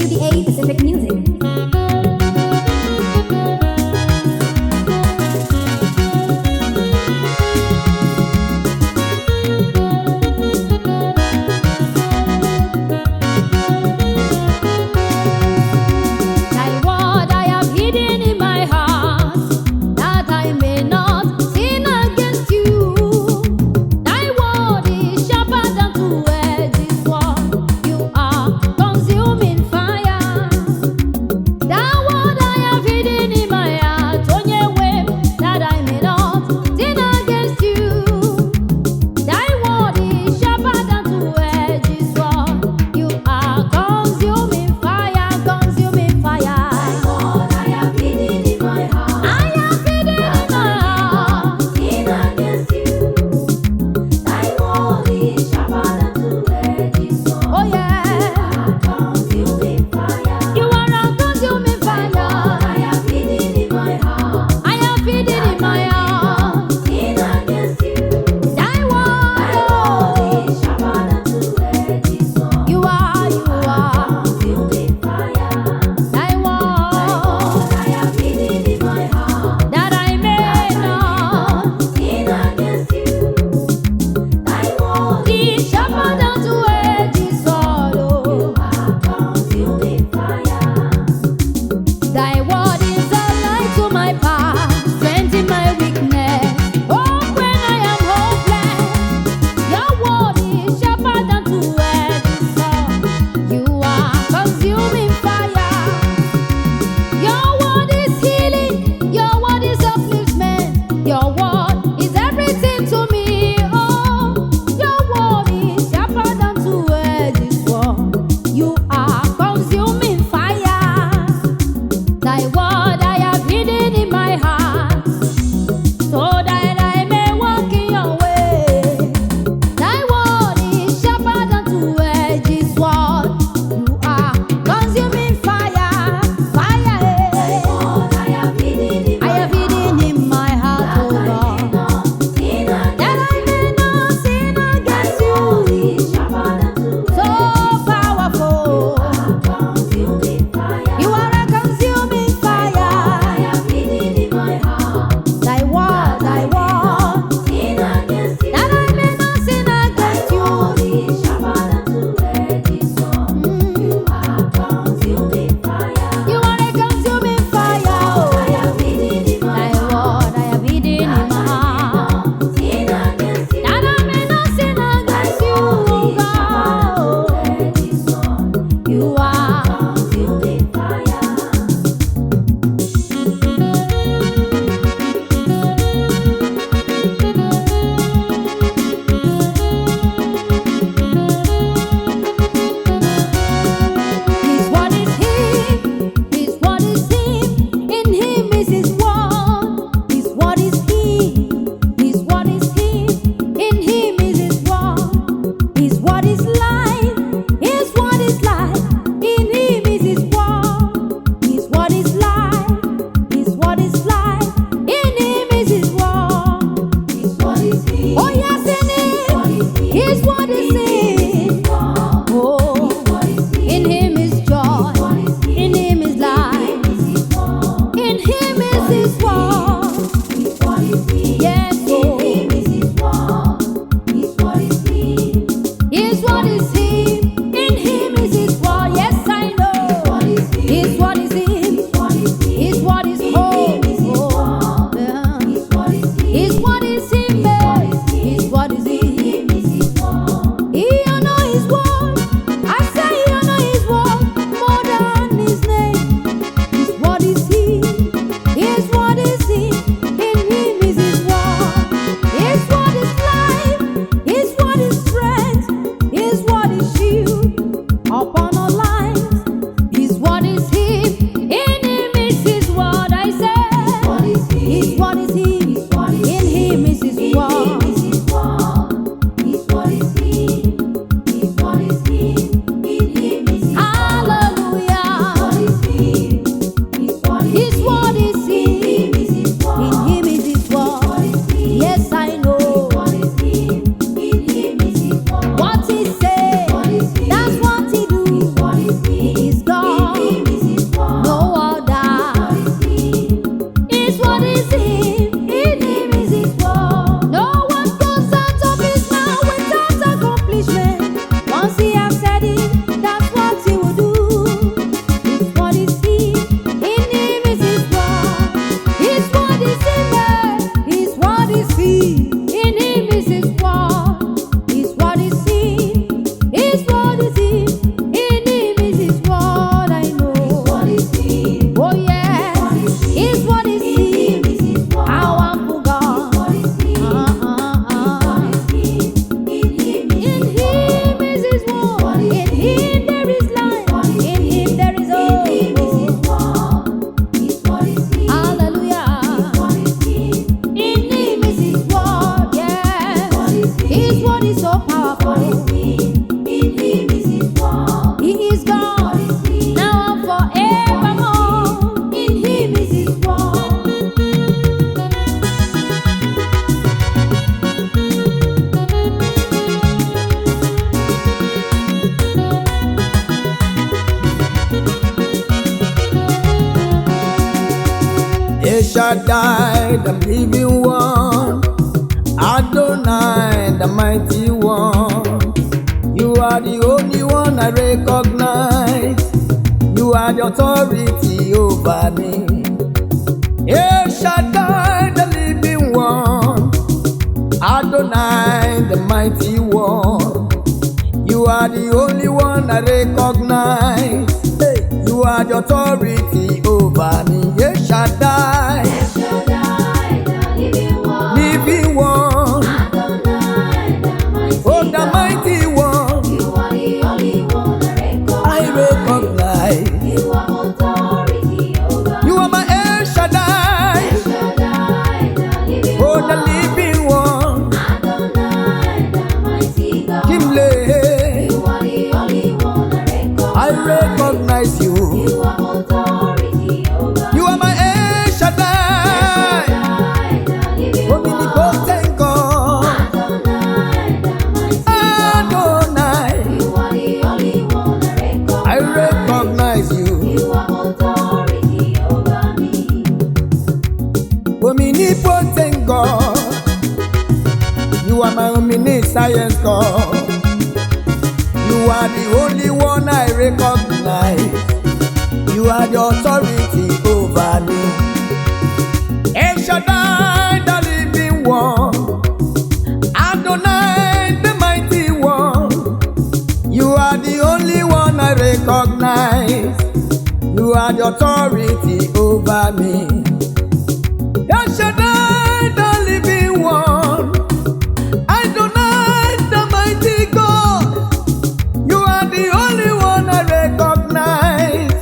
UBA Pacific Music. Thy word I have hidden in my heart, that I may not sin against you. Thy word is sharper than two-edged sword. You are consuming fire. El Shaddai, the living one. Adonai, the mighty one. You are the only one I recognize. You are the authority over me. El Shaddai, the living one. Adonai, the mighty one. You are the only one I recognize. Hey, you are the authority over me. El Shaddai, El Shaddai, the living one. Living one. Adonai, the mighty Oh, the God. Mighty one. You are the only one I I recognize. recognize. You are authority over You are my El Shaddai. El Shaddai, the living Oh, the one. Living one. Adonai, the mighty God. Kimle. You are the only one I I recognize. recognize you. You are authority over You are my El Shaddai. Shaddai, the living one. Omnipotent God. Adonai, the mighty God. Adonai. You are the only one I I recognize. recognize you. You are authority over me. Omnipotent God. You are my omniscience God. You are the only one I recognize. You are the authority over me. El Shaddai, the living one. Adonai, the mighty one. You are the only one I recognize. You are the authority over me. El Shaddai, the living one. Adonai, the mighty God. You are the only one I recognize.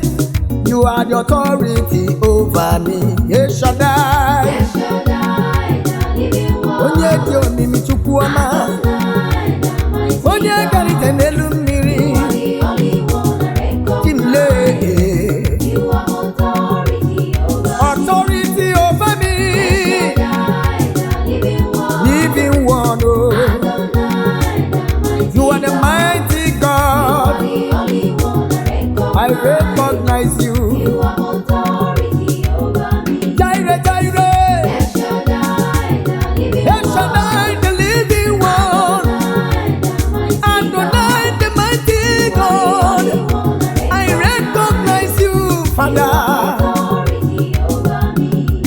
You are the authority over me. El Shaddai. El Shaddai, the living one. Onye dị omimi, Chukwu ọma. Adonai, the mighty Onye God. garite n'elu mmiri. You are the only one I Kimle. recognize. You are authority over me. Authority over me. El Shaddai, the living one. Living one, oh. Adonai, the mighty You are the God. Mighty You are God. the only one I I recognize. Recognize you. You are authority over me. Jireh, Jireh. El Shaddai, the living El one. Shaddai, the living one. Adonai, the mighty God. Adonai, the mighty You are God. the only one I recognize you, You Father. are authority over me.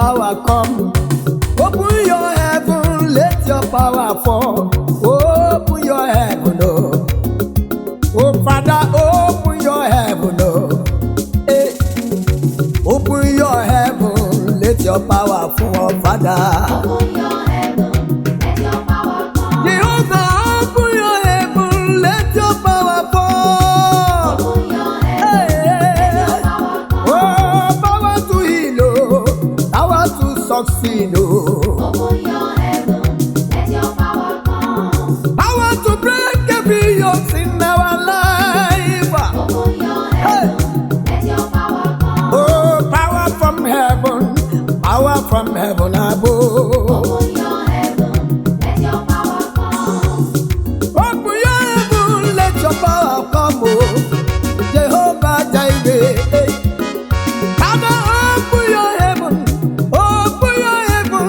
power come. Open your heaven, let your power fall. Open your heaven, oh. Oh Father, open your heaven, oh. Hey. Open your heaven, let your power fall, Father. Open your heaven, let your power come. Jehovah, open your heaven, let your power fall. Open your heaven, let your Hey. power come. Oh, power to heal, oh, power to succeed, oh. Open your heaven, let your power come. Power to break every yoke in our life. Open your heaven, let your power come. Oh, power from heaven, power from heaven above. Open your heaven, let your power come. Open your heaven, let your power come, oh. Jehovah Jireh. Father, open your heaven, open your heaven.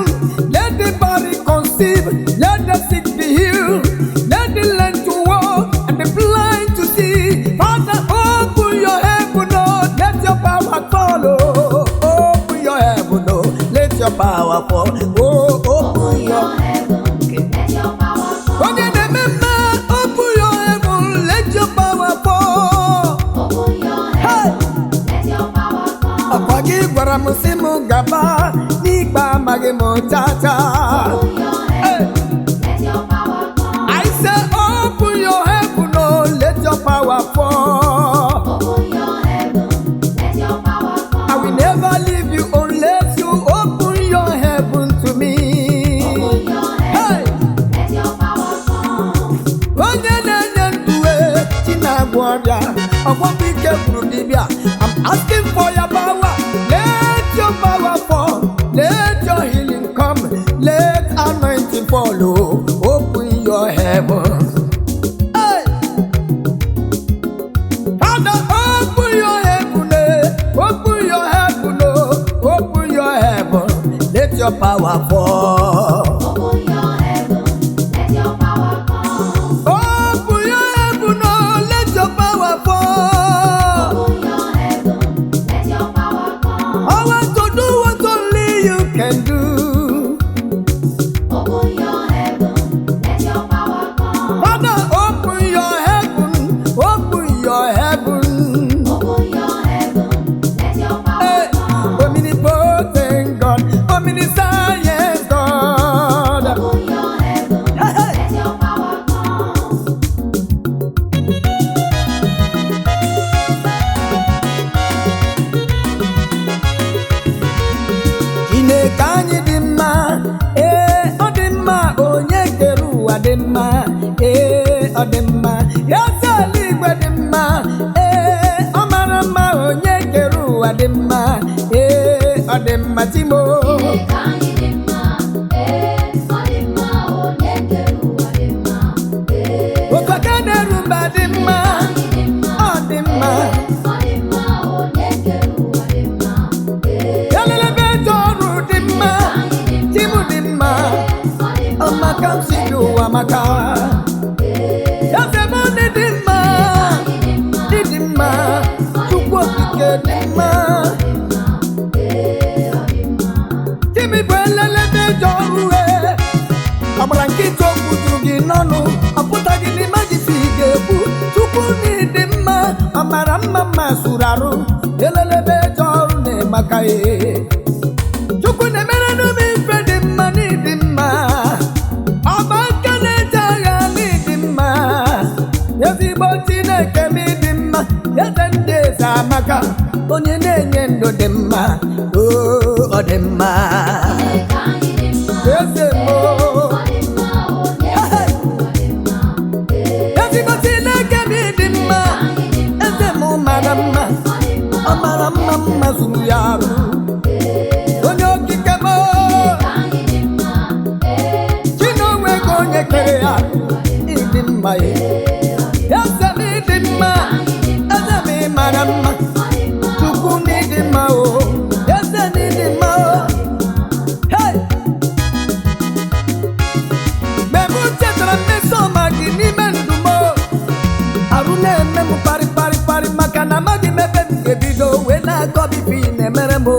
Let the body conceive, let the sick be healed, let the lame to walk and the blind to see. Father, open your heaven, oh, let your power follow. Open your heaven, oh, let your power fall. Oh, open Open your your heaven, let your power come. Onye na-eme mma, open your heaven, let your power fall. Open your Hey! heaven, let your power come. Ọkwa gị gwara m sị m gaba n'ikpe amaghị m tata. Open your heaven, let your power come. I say open your heaven, oh, let your power fall. Open your heaven, let your power come. I will never leave you unless you open your heaven to me. Open your Hey! heaven, let your power come. Onye na-enye ndue chi na-agwọ ọrịa ọgwọgwọ ike gwụrụ dibịa. I'm asking for your power. Let your power fall. Let your healing come. Let anointing follow. Open your heaven. Hey! Father, open your heaven, eh. Open your heaven, oh. Open your heaven. Let your power fall. Open your heaven, let your power come. Open your heaven, oh, let your power fall. Open your heaven, let your power come. I want to do what only you can do. Open your heaven, let your power come. Father, open your heaven, open your heaven. Open your heaven, let your power Hey, come. omnipotent God, omniscience God. Open your heaven, Hey, hey. let your power come. Chineke anyị dị mma, ee ọ dị mma, onye kere ụwa dị mma, ee ọ dị mma, eze eluigwe dị mma, ee ọ mara mma, onye kere ụwa dị mma, ee ọ dị mma timo. Chineke anyị dị mma, ee ọ dị mma, onye kere ụwa dị mma, ee Okeke na-eru mba dị mma, anyị dị mma, ọ dị mma, ọ dị mma, onye kere ụwa dị mma, ee elelebe eze ọrụ dị mma, anyị dị mma, chimu dị mma, ọ dị mma, ọmaka m si dị ụwa maka. Eze m dị mma, anyị dị mma, dị mma, Chukwu okike dị mma. ee ọ dị mma. Jimmy bụ elelebe eji ọrụ e ọgbara nkịta okwu juru gị n'ọnụ ọ pụtaghị n'ime gị si ị ga-ekwu tupu na ịdị mma ọ mara mma mma sụrụ arụ elelebe eji ọrụ na-emaka ya. Chukwu na-emere n'ume ife dị mma n'ịdị mma, ọba aka na-eje agha n'ịdị mma, ezigbo Chineke m ịdị mma, eze ndị eze amaka, onye na-enye ndụ dị mma, oo ọ dị mma. Chineke anyị dị mma, Eze m o. ọ dị mma, onye kere ụwa dị mma, ee Ezigbo Chineke m ịdị mma, anyị dị mma, eze m mara mma, ọ dị mma, ọ mara mma mma zuru ya arụ, onye okike m o. anyị dị mma, ee Chinonwe ka onye kere ya ịdị mma ya. Eze m ịdị mma, eze m ị mara mma, Chukwu m ịdị mma o, eze m ịdị mma o. Hey! Mgbe m chetara mmeso ọma gị n'ime ndụ m o, arụ na-eme m parị parị maka na amaghị m ebe m ga-ebido wee na-akọ bibi na-emere m o.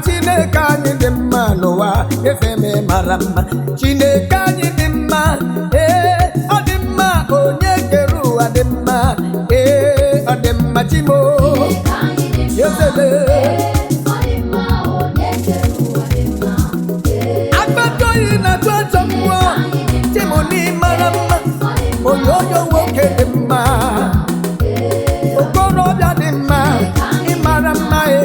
Chineke anyị dị mma n'ụwa. Eze m, mara mma, Chineke anyị dị mma. Ee, ọ dị mma, onye kere ụwa dị mma. Ee, ọ dị mma, Chimo. Yozele. Akpata oyi na-atụ ajọ mmụọ. Chimo na mara mma, onyonyo nwoke dị mma, okorobịa dị mma, ịmara mma e,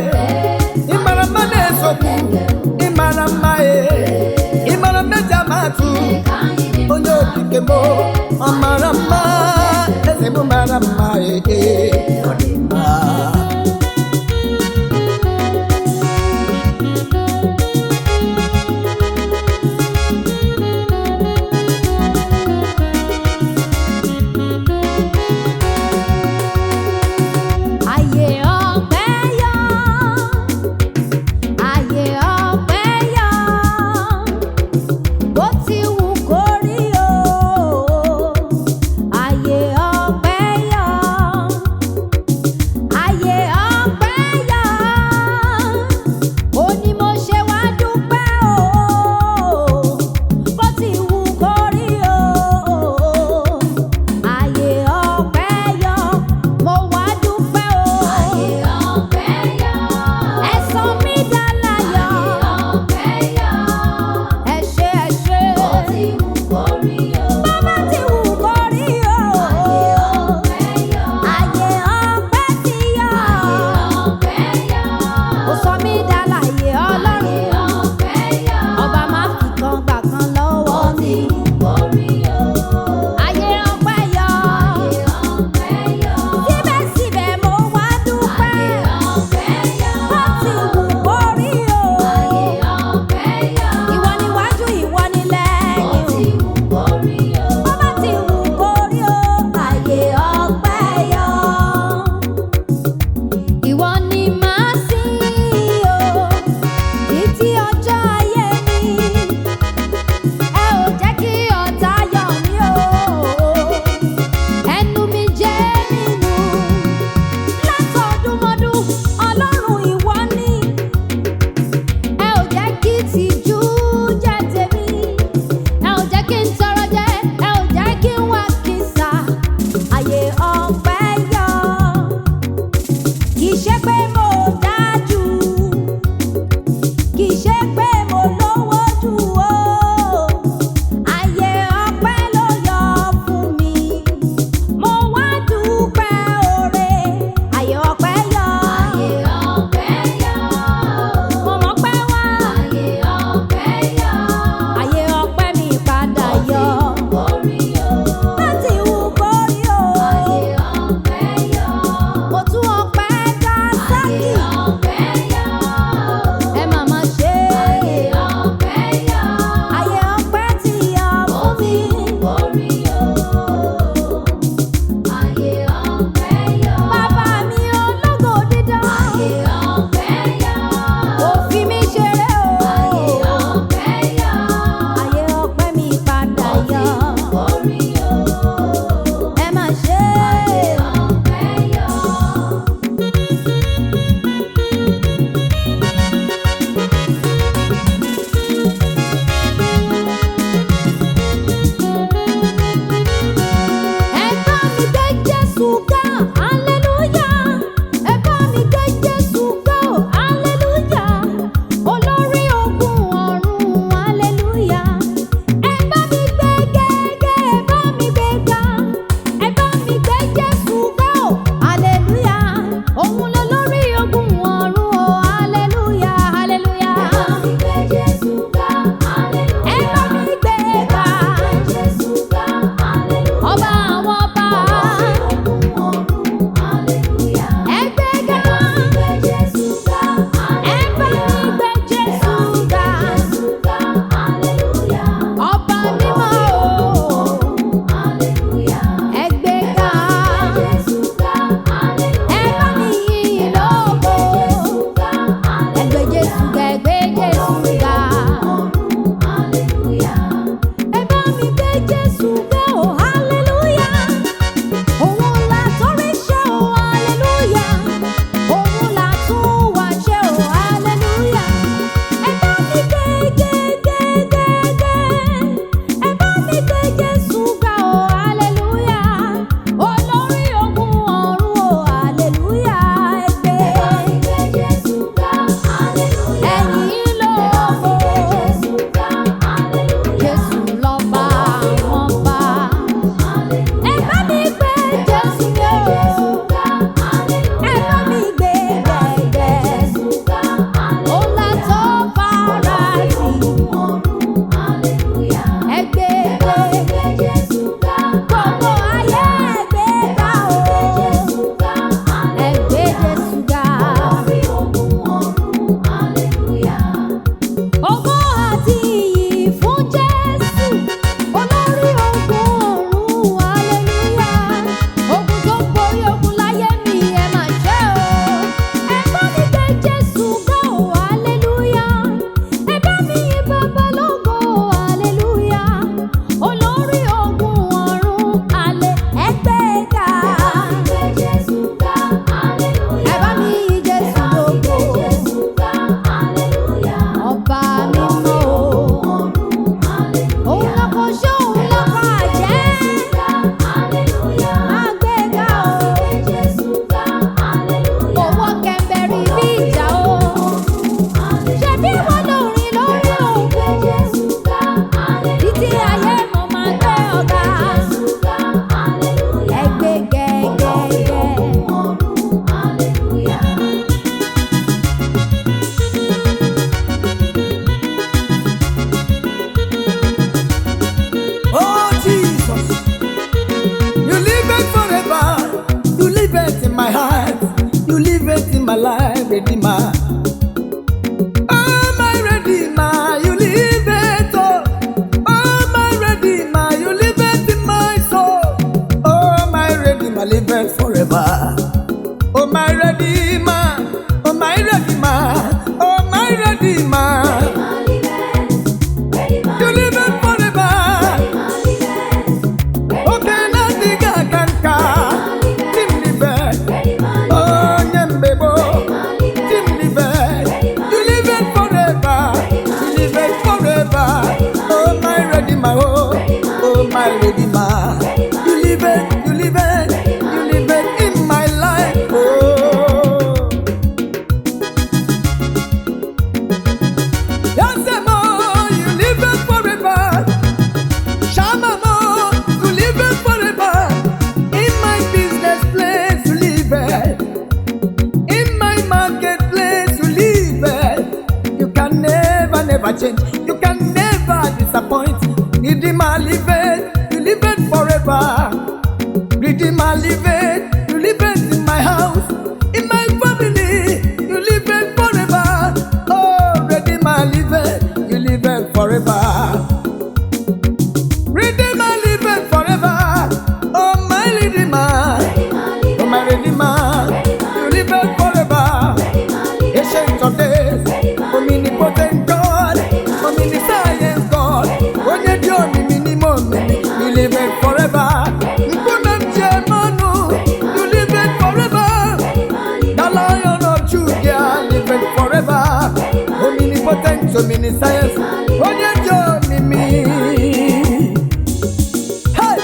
ịmara mma na-esokwu, ịmara mma e, ịmara mma eji amatụ. Onye okike m, ọ mara mma. Eze m mara mma e, e, ọ dị mma. Ayé ọpẹ́ yọ, ayé ọpẹ́ yọ, bó ti wù kó rí o. Ayé ọpẹ́ yọ, change. You can never disappoint. Redeemer liveth, you liveth forever. Redeemer liveth, you liveth in my house, in my family, you liveth forever. Oh, Redeemer liveth, you liveth forever. Redeemer liveth forever. Oh, my Redeemer, oh, my Redeemer, you liveth forever. Ancient of days, omnipotent God, omniscient God, onye dị omimi n'ime omimi, you liveth forever. Nkume m ji eme ọnụ, you liveth forever. The Lion of Judah liveth forever. Omnipotent, omniscience, onye dị omimi. Hey!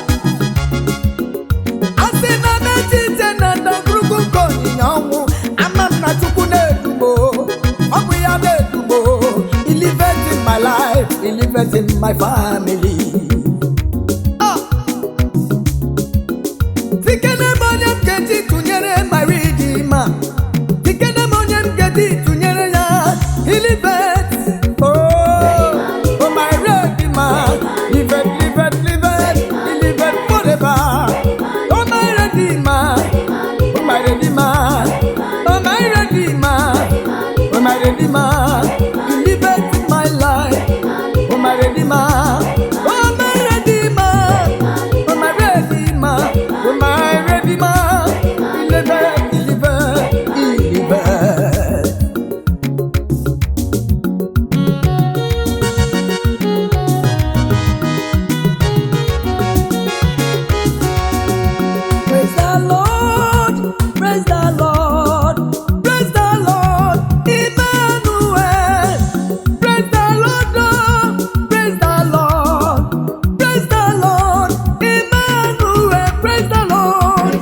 A sị na m echiche na ndagwurugwu nke onyinye ọnwụ, ama m na Chukwu na-edubo, ọ bụ ya na-edubo. He liveth in my life, he liveth in my family. Ah! Tikene m onye m ga-eji tụnyere my Redeemer. Tikene m onye m ga-eji tụnyere ya. He liveth, oh, oh my Redeemer. Liveth, liveth, liveth, he liveth forever. Oh my Redeemer, oh my Redeemer, oh my Redeemer, oh my Redeemer. He liveth in my life. Oh my Redeemer, oh my Redeemer, oh my Redeemer, oh my Redeemer. He liveth, he liveth, he liveth. Praise the Lord, praise the Lord, praise the Lord, Emmanuel. Praise the Lord, oh, praise the Lord, praise the Lord, Emmanuel. Praise the Lord.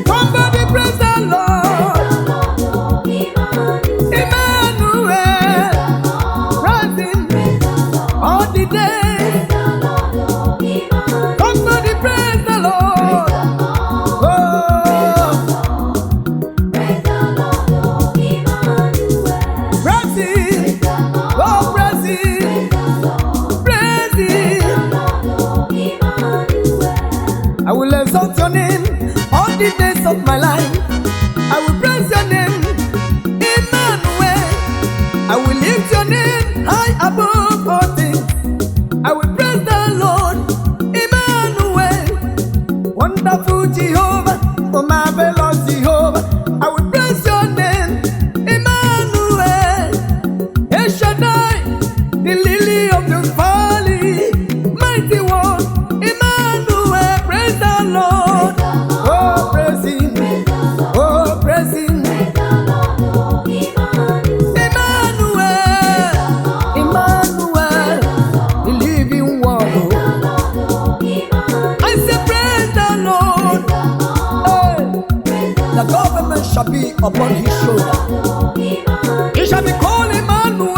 Somebody praise the Lord, Emmanuel. Praise him all the day. Somebody praise the Lord. Oh, praise him. Oh, praise him. Praise him. I will exalt your name all the days of my life. I will praise your name, Emmanuel. I will lift your name high above all things. I will praise the Lord, Emmanuel. Wonderful Jehovah, oh marvelous Jehovah. I will praise your name, Emmanuel. El Shaddai, the lily of the valley, mighty one, Emmanuel, praise the Lord. Oh, praise him. Oh, praise him. Emmanuel, Emmanuel, the living one. I say, praise the Lord. Hey, the government shall be upon his shoulder. He shall be called Emmanuel,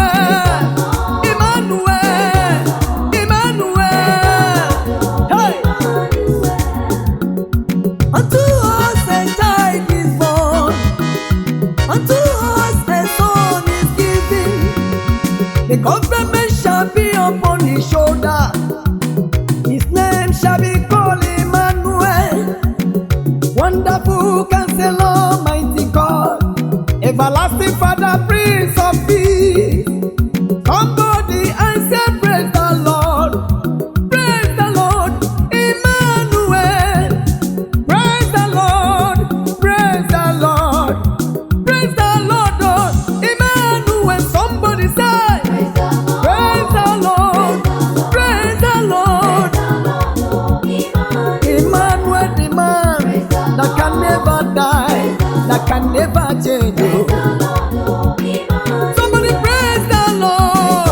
Emmanuel, Emmanuel. Hey! Unto us a child is born, unto us a son is given. The government shall be upon his shoulder. His name shall be called Emmanuel, Wonderful Counselor, Mighty God, Everlasting Father, Prince of Peace. Somebody answer, praise the Lord, praise the Lord, Emmanuel. Praise the Lord, praise the Lord, praise the Lord, oh, Emmanuel. Somebody say, praise the Lord, praise the Lord, Emmanuel, the man that can never die, that can never change. Oh. Somebody praise the Lord,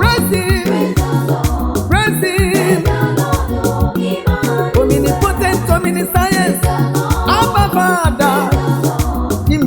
praise Him, praise Him. Omnipotent, omniscience, Abba Father, Him.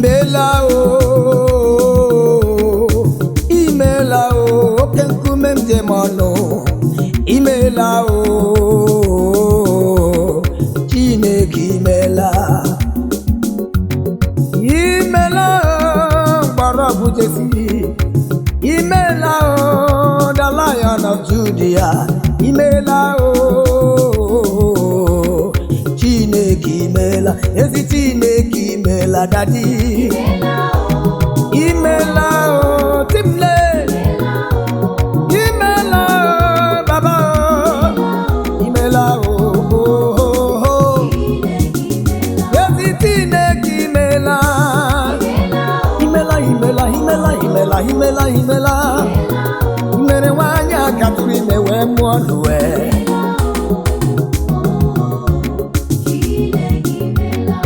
Imela o, imela o, oke nkume m dị m ọnụ. Imela o, Chineke imela. Imela o, mgbọrọgwụ Jesi. Imela o, the Lion of Judah. Imela o, Chineke imela, ezi Chineke imela, Daddy. Imela o, Timle. Imela o, Baba o. Imela o, o, o, o. Ezi Chineke imela. Imela, imela, imela, imela, imela, imela. Mere nwanyị aka tụrụ ime wee mụọ nụwe.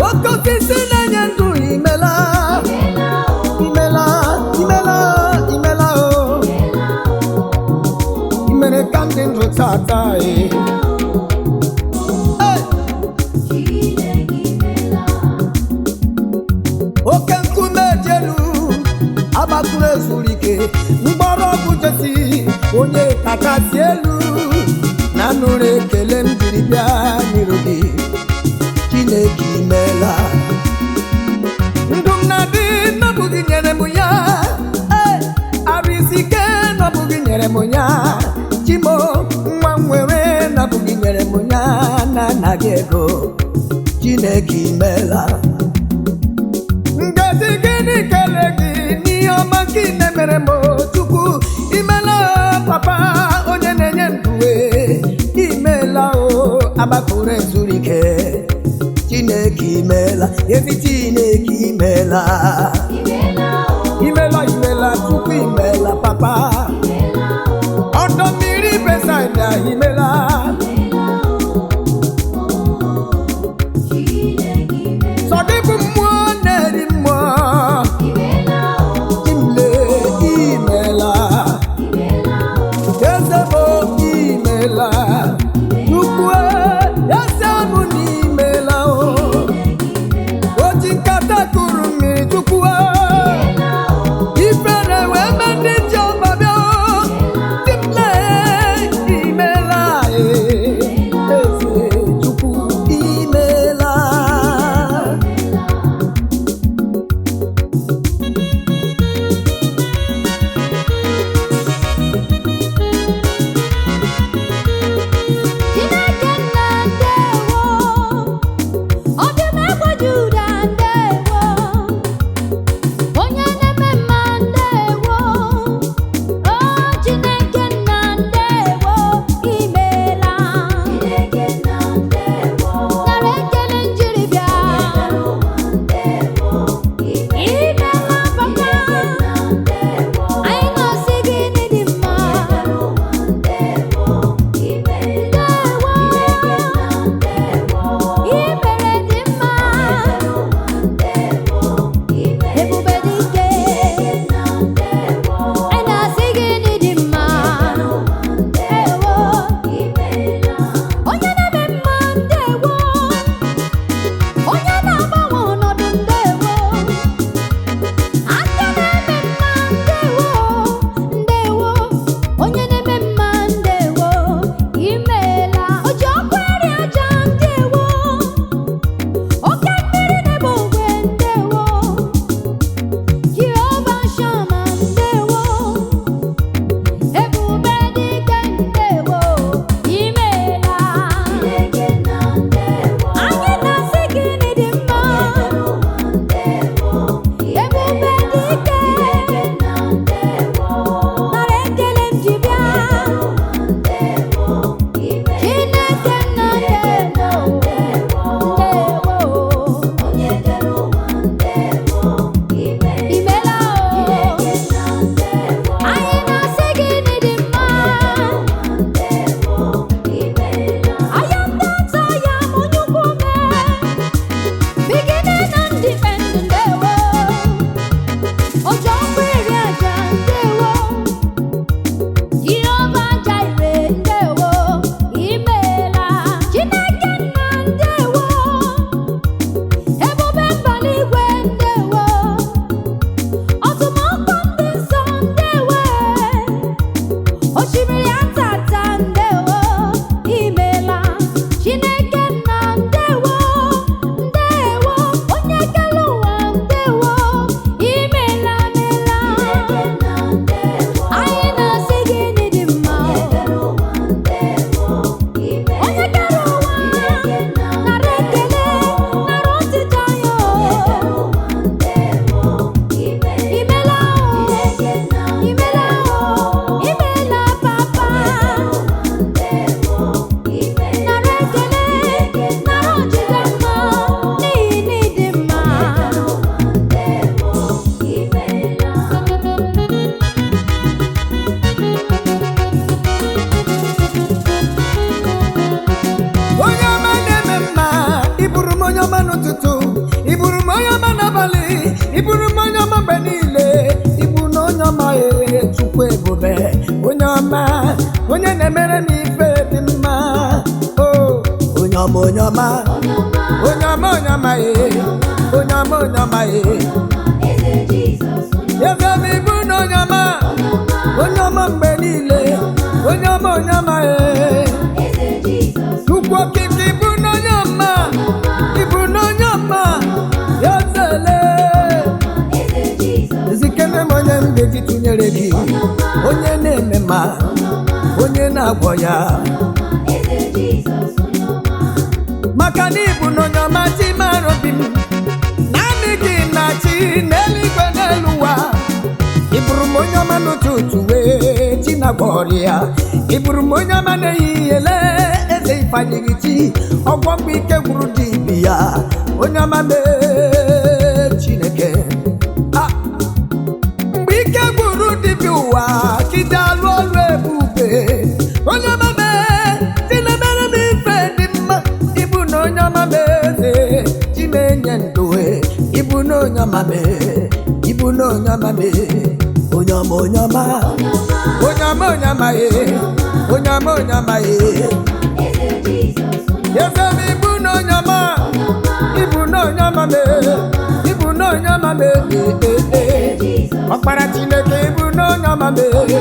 Oke osisi na-enye ndụ imela. Imela, imela, imela o. I mere ka ndị ndụ tata e. Hey! Oke nkume dị elu agbakụrụ ezuru ike, mgbọrọgwụ Jesi, onye kachasị elu, na nụrụ ekele m jiri bịa n'iru gị. Chineke imela. Ndụ m na-adị n'ọbụghị nyere m ya. Ee, arụ isi ike n'ọbụghị nyere m ya. Chimo nwa m nwere n'ọbụghị nyere m ya, na anaghị ego. Chineke imela. Ngaji gịnị kele gị n'ihe ọma nke ị na-emere m o, Chukwu imela papa onye na-enye ndụ e. Imela o, agbapụrụ ezuru ike. Chineke imela, ezi Chineke imela. Imela, imela, Chukwu imela, papa. Ọdọ mmiri Besaida imela. Sọ gị bụ mmụọ na-eri mmụọ. Imle, imela. Eze bụ imela. Chukwu eze bụ n'imela o. Oji nkata kụrụ mmiri, Chukwu. ọma, onye ọma, onye ọma, onye ọma ye, onye ọma, onye ọma ye. Eze m, ịbụ na onye ọma, onye ọma mgbe niile, onye ọma, onye ọma ye. Chukwu okike, ịbụ na onye ọma, ịbụ na onye ọma, ya zele. Ezikene m onye m ga-eji tụnyere gị, onye na-eme ma onye na-agwọ ya, maka na ịbụ na onye ọma. Chi mara obi m, naanị gị na-achị n'eluigwe n'elu ụwa. Ịbụrụ m onye ọma n'ụtụtụ wee chi na-agwọ ọrịa, ịbụrụ m onye ọma n'ehihie. Lee eze ifeanyị gị, chi ọgwọ mgbe ike gwụrụ dibịa ya, onye ọma mee Chineke. Ah! Mgbe ike gwụrụ dibịa ụwa kide alụ ọrụ ebube, onye ọma mee, tinemere m ife dị mma. Ịbụ na onye ọma mee, eze chimenye ndụ, ịbụ na onye ọma mee, ịbụ na onye ọma mee, onye ọma, onye ọma, onye ọma, onye ọma ye, onye ọma, onye ọma ye. Eze m, ịbụ na onye ọma, ịbụ na onye ọma mee, ịbụ na onye ọma mee, ee, ee, ee. Ọkpara Chineke, ịbụ na onye ọma mee,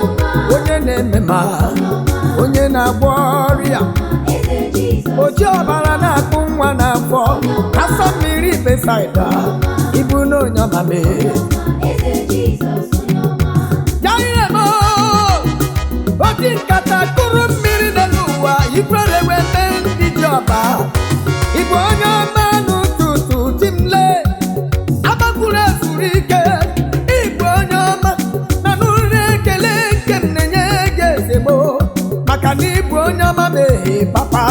onye na-eme ma onye na-agwọ ọrịa, oji ọbara na-akpụ nwa n'afọ, asọ mmiri Besaida, ịbụ na onye ọma mee. Jaire m, oji nkata kụrụ mmiri n'elu ụwa, ifere wee mee ndị ji ọba. Ịbụ onye ọma n'ụtụtụ, chimle agbakwuru ezuru ike. Ịbụ onye ọma na n'ụlọ, ekele nke m na-enye gị ezigbo, maka na ịbụ onye ọma mee, papa.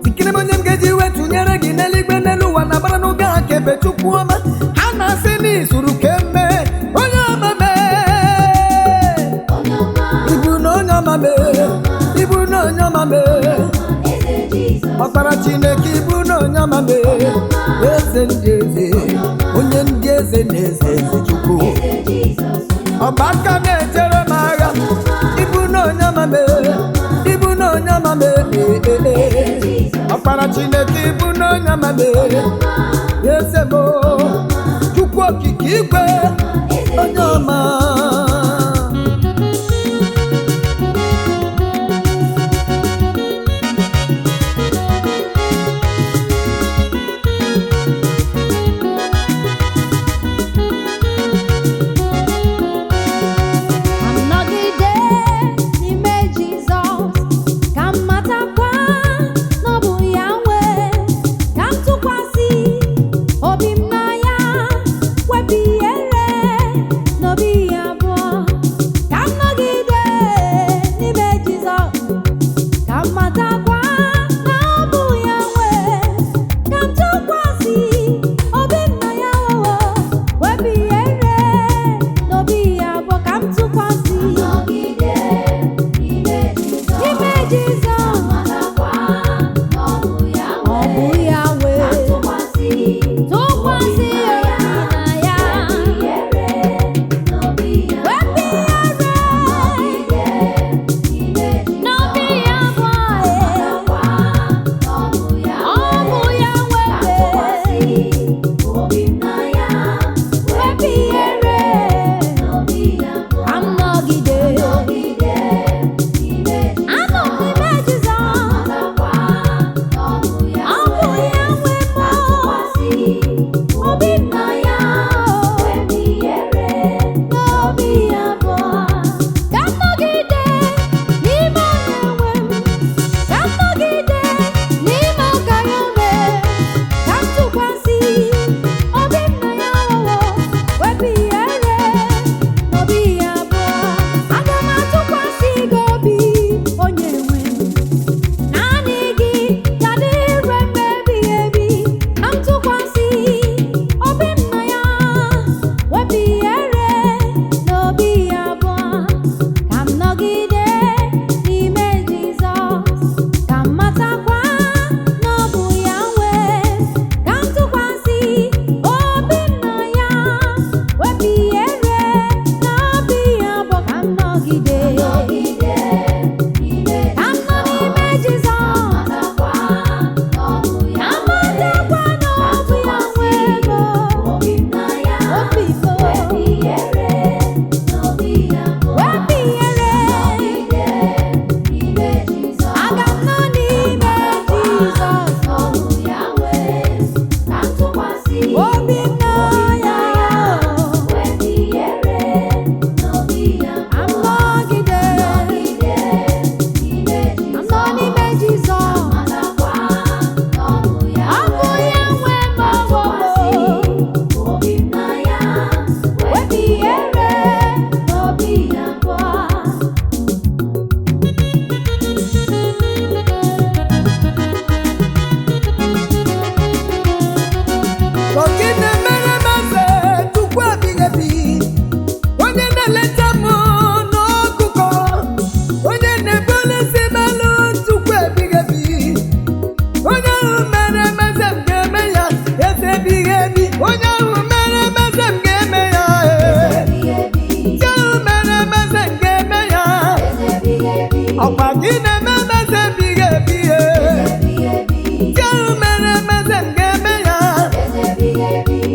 Tikere m onye m ga-eji wee tụnyere gị n'eluigwe n'elu ụwa na bara n'oge aka ebe Chukwu ọma ha na-asị na izuru ka emee, onye ọma mee. Ịbụ na onye ọma mee, ịbụ na onye ọma mee. Ọkpara Chineke, ịbụ na onye ọma mee, eze ndị eze, onye ndị eze na eze eze Chukwu. Ọgbaka na-echere m agha, ịbụ na onye ọma mee, ịbụ na onye ọma mee, ee, ee, ee. Ọkpara Chineke, ịbụ na onye ọma mee, eze m, Chukwu okike igwe, onye ọma. Ka m nọgide n'ime Jizọs, ka m matakwa na ọ bụ ya nwe, ka m tụkwasị obi m na ya, wepụ ihere n'obi ya abụọ.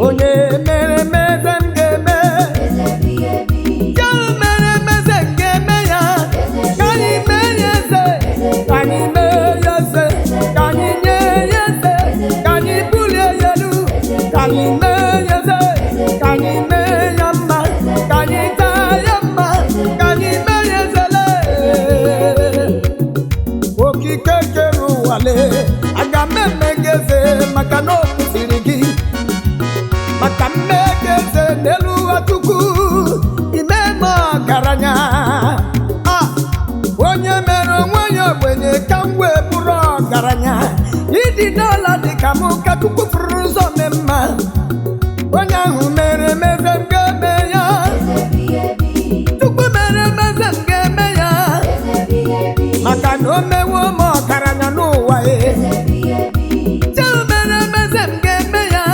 Onye mere meze m ga-eme. Ya mere meze m ga-eme ya. Ka anyị mee ya eze. Ka anyị mee ya eze. Ka anyị nye ya eze. Ka anyị bulie ya elu. Ka anyị mee ya eze. Ka anyị mee ya mma. Ka anyị taa ya mma. Ka anyị mee ya ezele. Okike kere ụwa lee, aga m eme gị eze maka na o kwesịrị gị, maka mmeke eze n'elu ụwa. Chukwu, ime m ọgaranya. A onye mere onwe ya ogbenye ka m wee bụrụ ọgaranya, ịdị n'ala dị ka m, ka Chukwu fụrụ ụzọ mee mma. Onye ahụ mere emeze m ga-eme ya. Chukwu mere emeze m ga-eme ya, maka na o mewo m ọgaranya n'ụwa e. Chukwu mere emeze m ga-eme ya.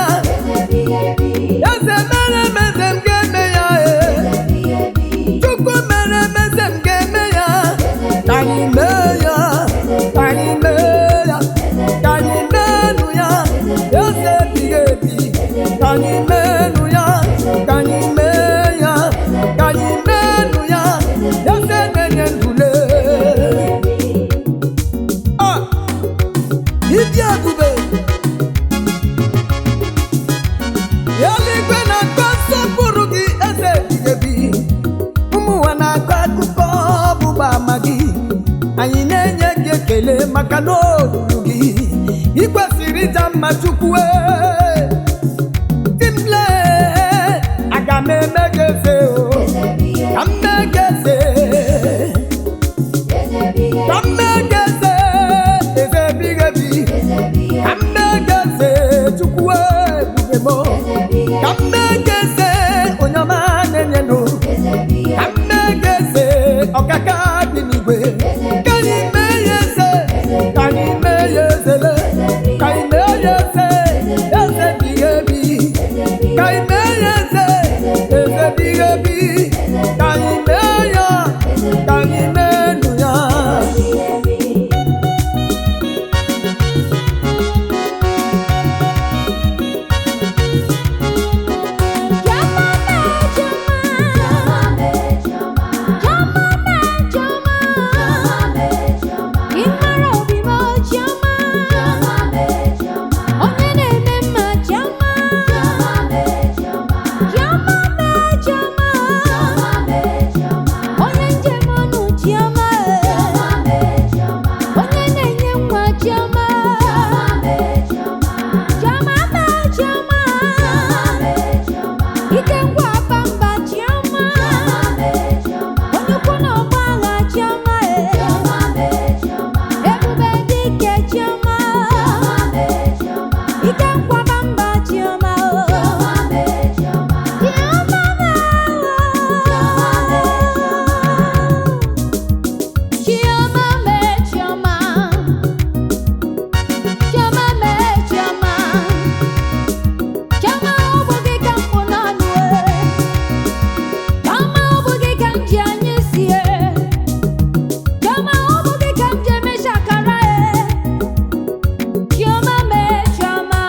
Eze mere emeze m ga-eme ya e. Chukwu mere emeze m ga-eme ya. Ka anyị mee ya, ka anyị mee ya, ka anyị meenụ ya, eze ebighị ebi. Ka anyị meenụ ya, ka anyị mee ya, ka anyị meenụ ya, eze na-enye ndule. Ah, ịdị ebube. Eluigwe na-akọ nsọpụrụ gị, eze ebighị ebi. Ụmụ ụwa na-akọ akụkọ ọgbụgba ama gị. Anyị na-enye gị ekele maka na o ruru gị. Ị kwesịrị ịja mma, Chukwu ee. Timle, aga m eme gị eze o. Ka m mee gị eze. Ka m mee gị eze, eze ebighị ebi. Ka m mee gị eze, Chukwu ebube m. Ka m mee gị eze, onye ọma na-enye ndụ. Ka m mee gị eze, ọkaka dị n'igwe. Ka anyị mee ya eze, ka anyị mee ya ezele, ka anyị mee ya eze, eze ebighị ebi. Ka anyị mee ya eze, eze ebighị ebi. Ka anyị mee ya, ka anyị meenụ ya. Ịmara obi m, Chiọma, onye na-eme mma, Chiọma, Chiọma mee Chiọma, onye njem ọnụ, Chiọma, onye na-enye nwa, Chiọma, Chiọma mee Chiọma, ike ngwa bamba, Chiọma, onye ukwu na ọgba agha, Chiọma, ebube dike, Chiọma, ike nkwaba mba, Chiọma, Chiọma mee. Chiọma mee Chiọma, Chiọma mee Chiọma, Chiọma ọ bụ gị ka m bụ n'ọnụ e. Chiọma ọ bụ gị ka m ji anya sie. Chiọma ọ bụ gị ka m ji eme shakara e. Chiọma mee Chiọma,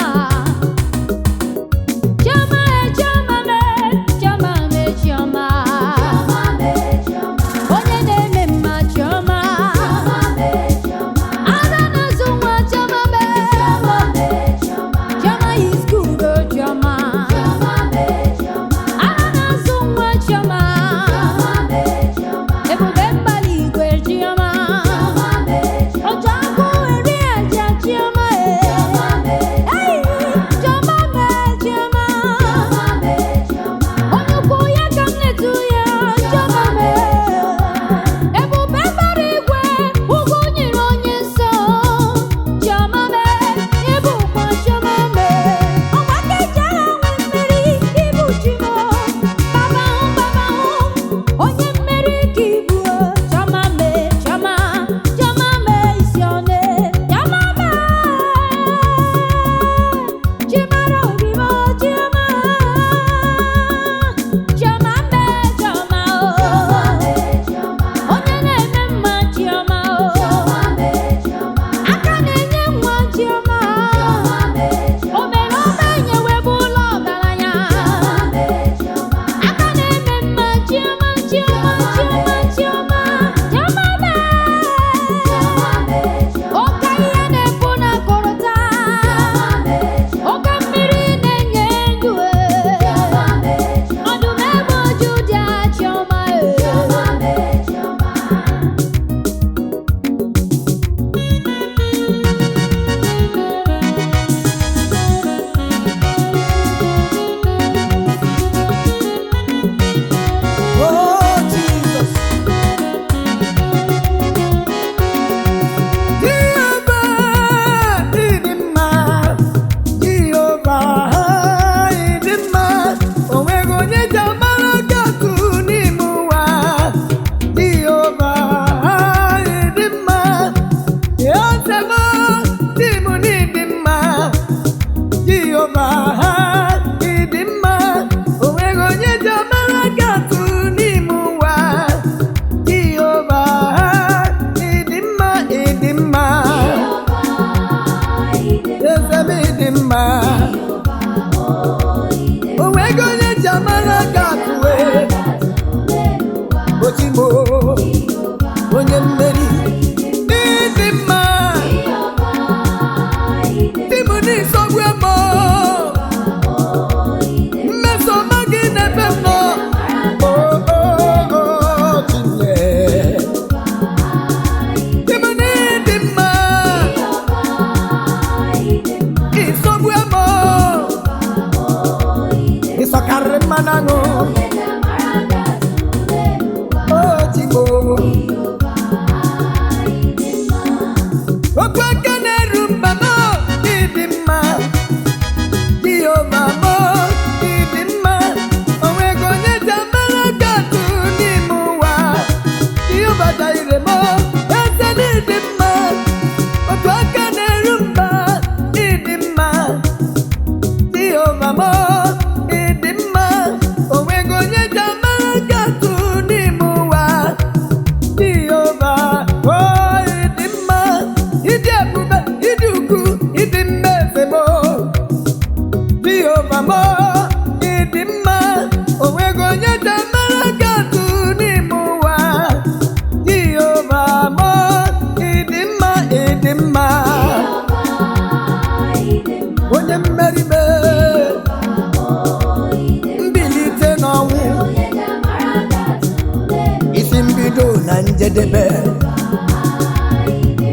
njedebe.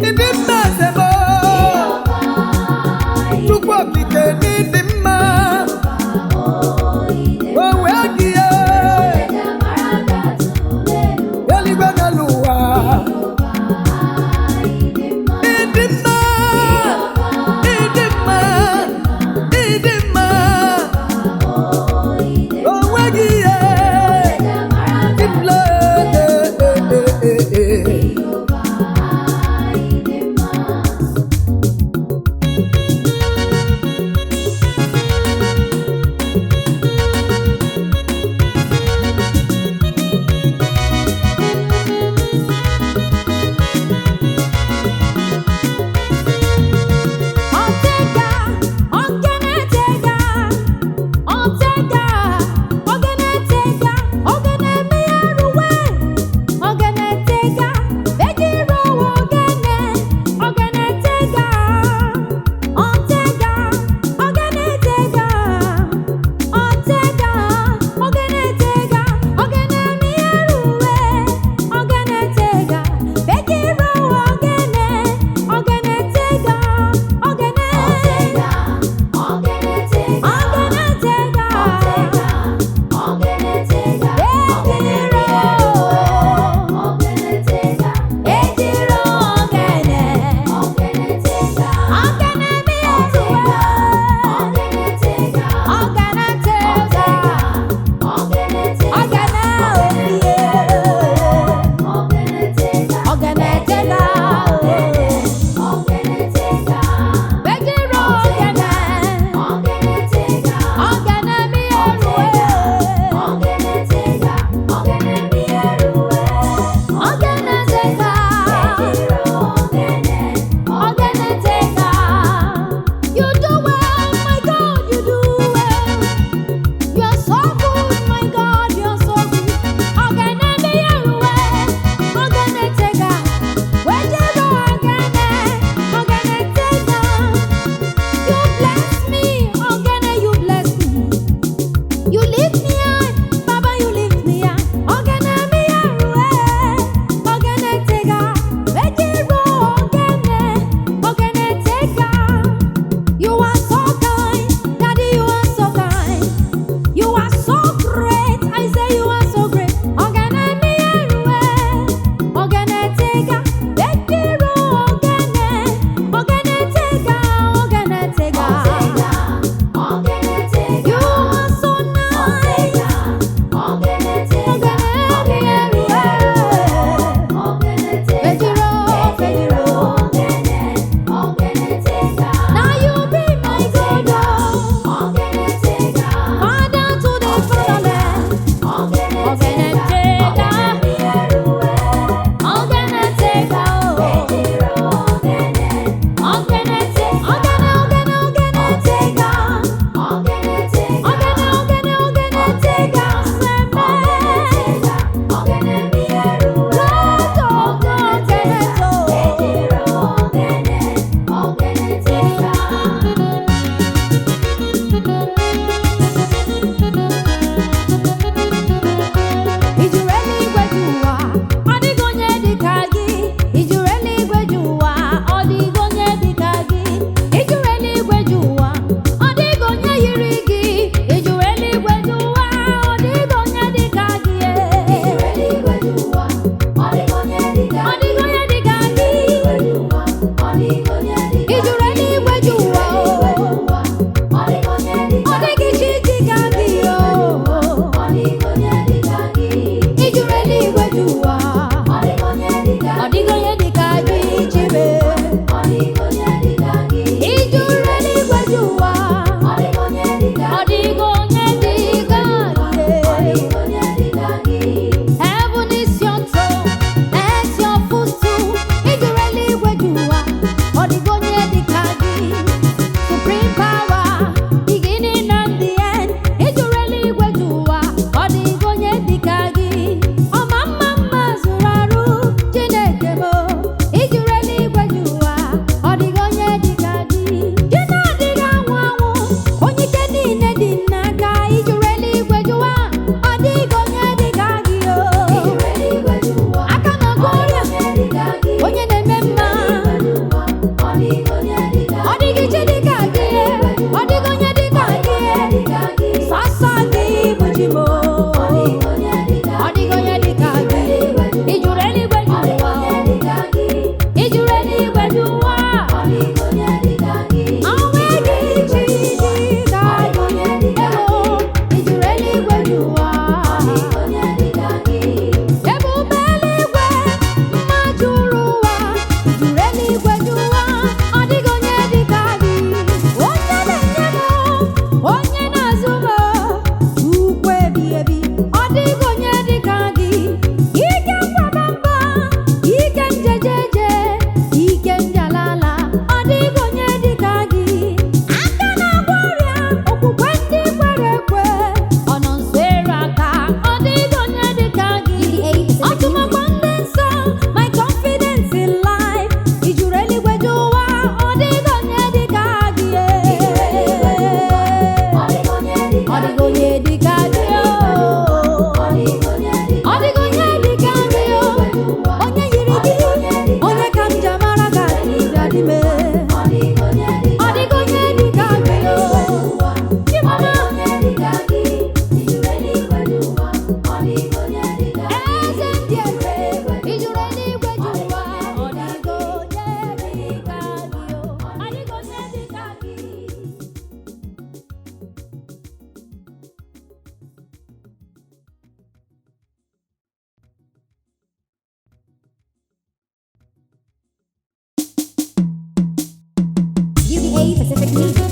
Ịdị mma, eze m. Chukwu okike, n'ịdị mma o wee gị ya eluigwe n'elu ụwa. Ịdị mma, ịdị mma, ịdị mma, o nweghị ihe. Kimle. DJ Pacific Music.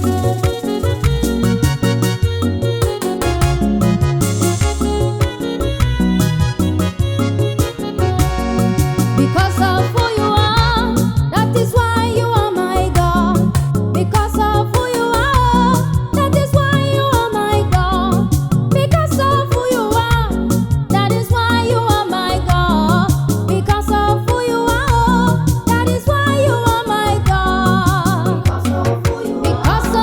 Because of who you are, that is why you are my God. Because of who you are, that is why you are my God. Because of who you are, that is why you are my God. Because of who you are, that is why you are my God. Because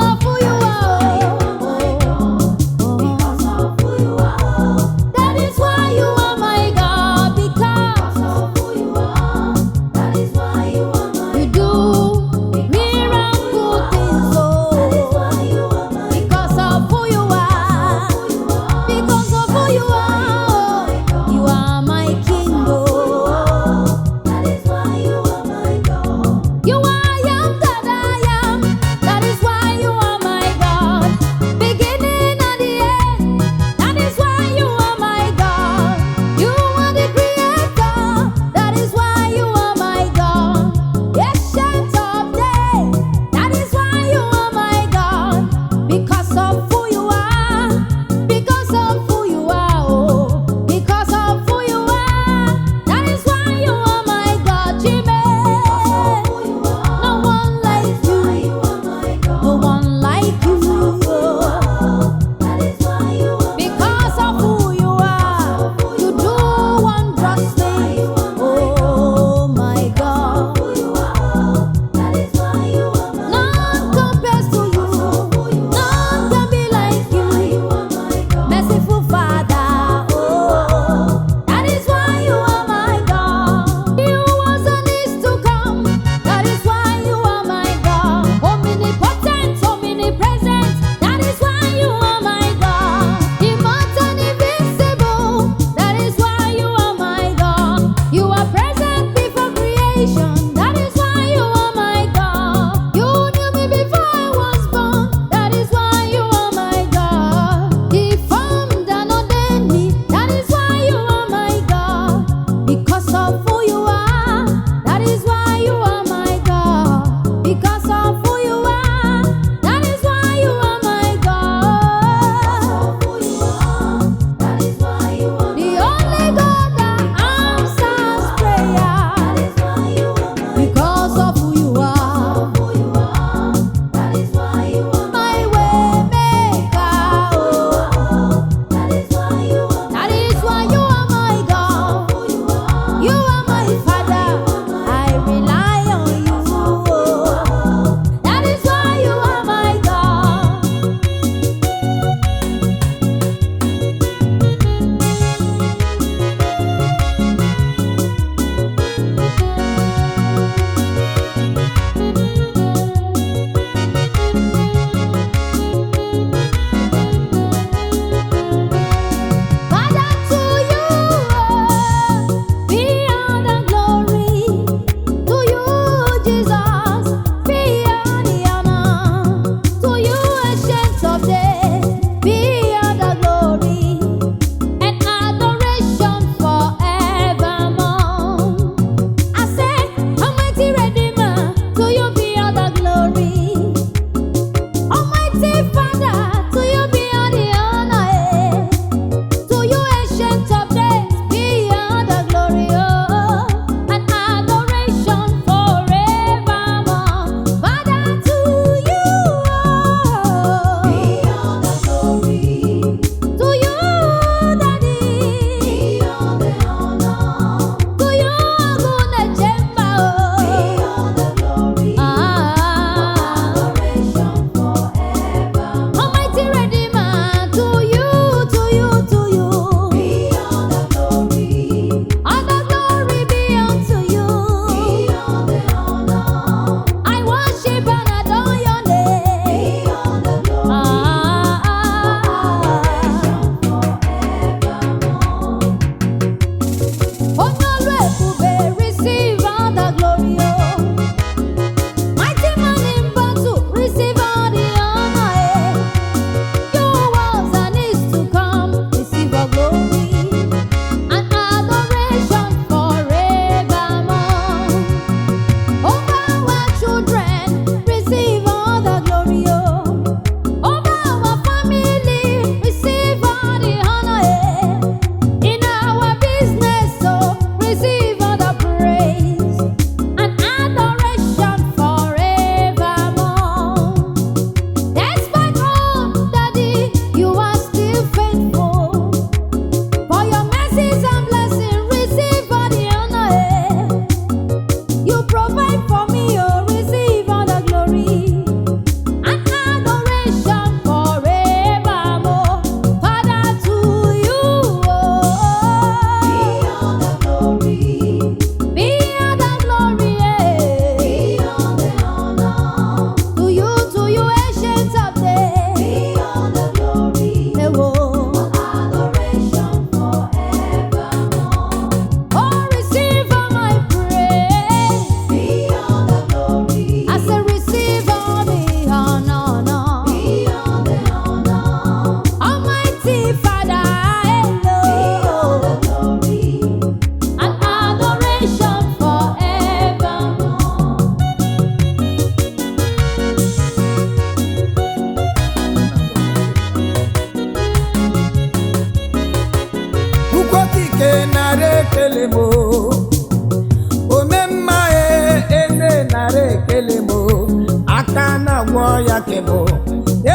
ka ị bụ.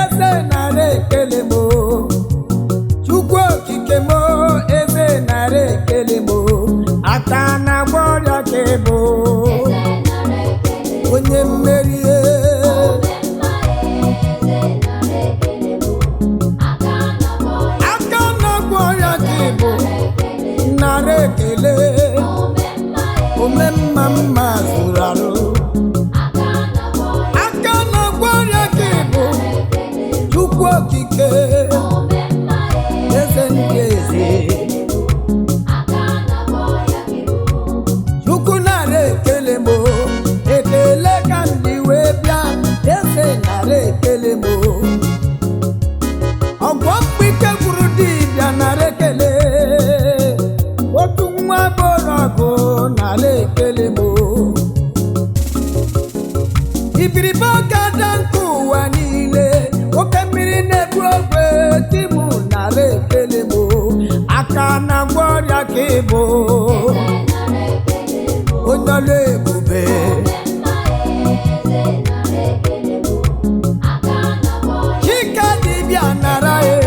Eze nara ekele m o. Chukwu okike m o, eze nara ekele m o. Aka na-agwọ ọrịa ka ị bụ. Onye mmeri e. Aka na-agwọ ọrịa ka ị bụ. Nara ekele. Ome mma mma zuru arụ. Aka na-agwọ ọrịa ka ị bụ. Chukwu okike. Eze ndị eze. Chukwu nara ekele m o. Ekele ka m ji wee bịa. Eze nara ekele m o. Ọgwọ mkpike gwuru dibịa nara ekele. Otu nwa boro ọgụ nara ekele m o. Ibiribe ọkada nke ụwa niile, oke mmiri na-ebu ogwe timu nara ekele m o. Aka na ngwa ọrịa ka ị bụ. Onye ọlụ ebube. Chike dibịa nara e,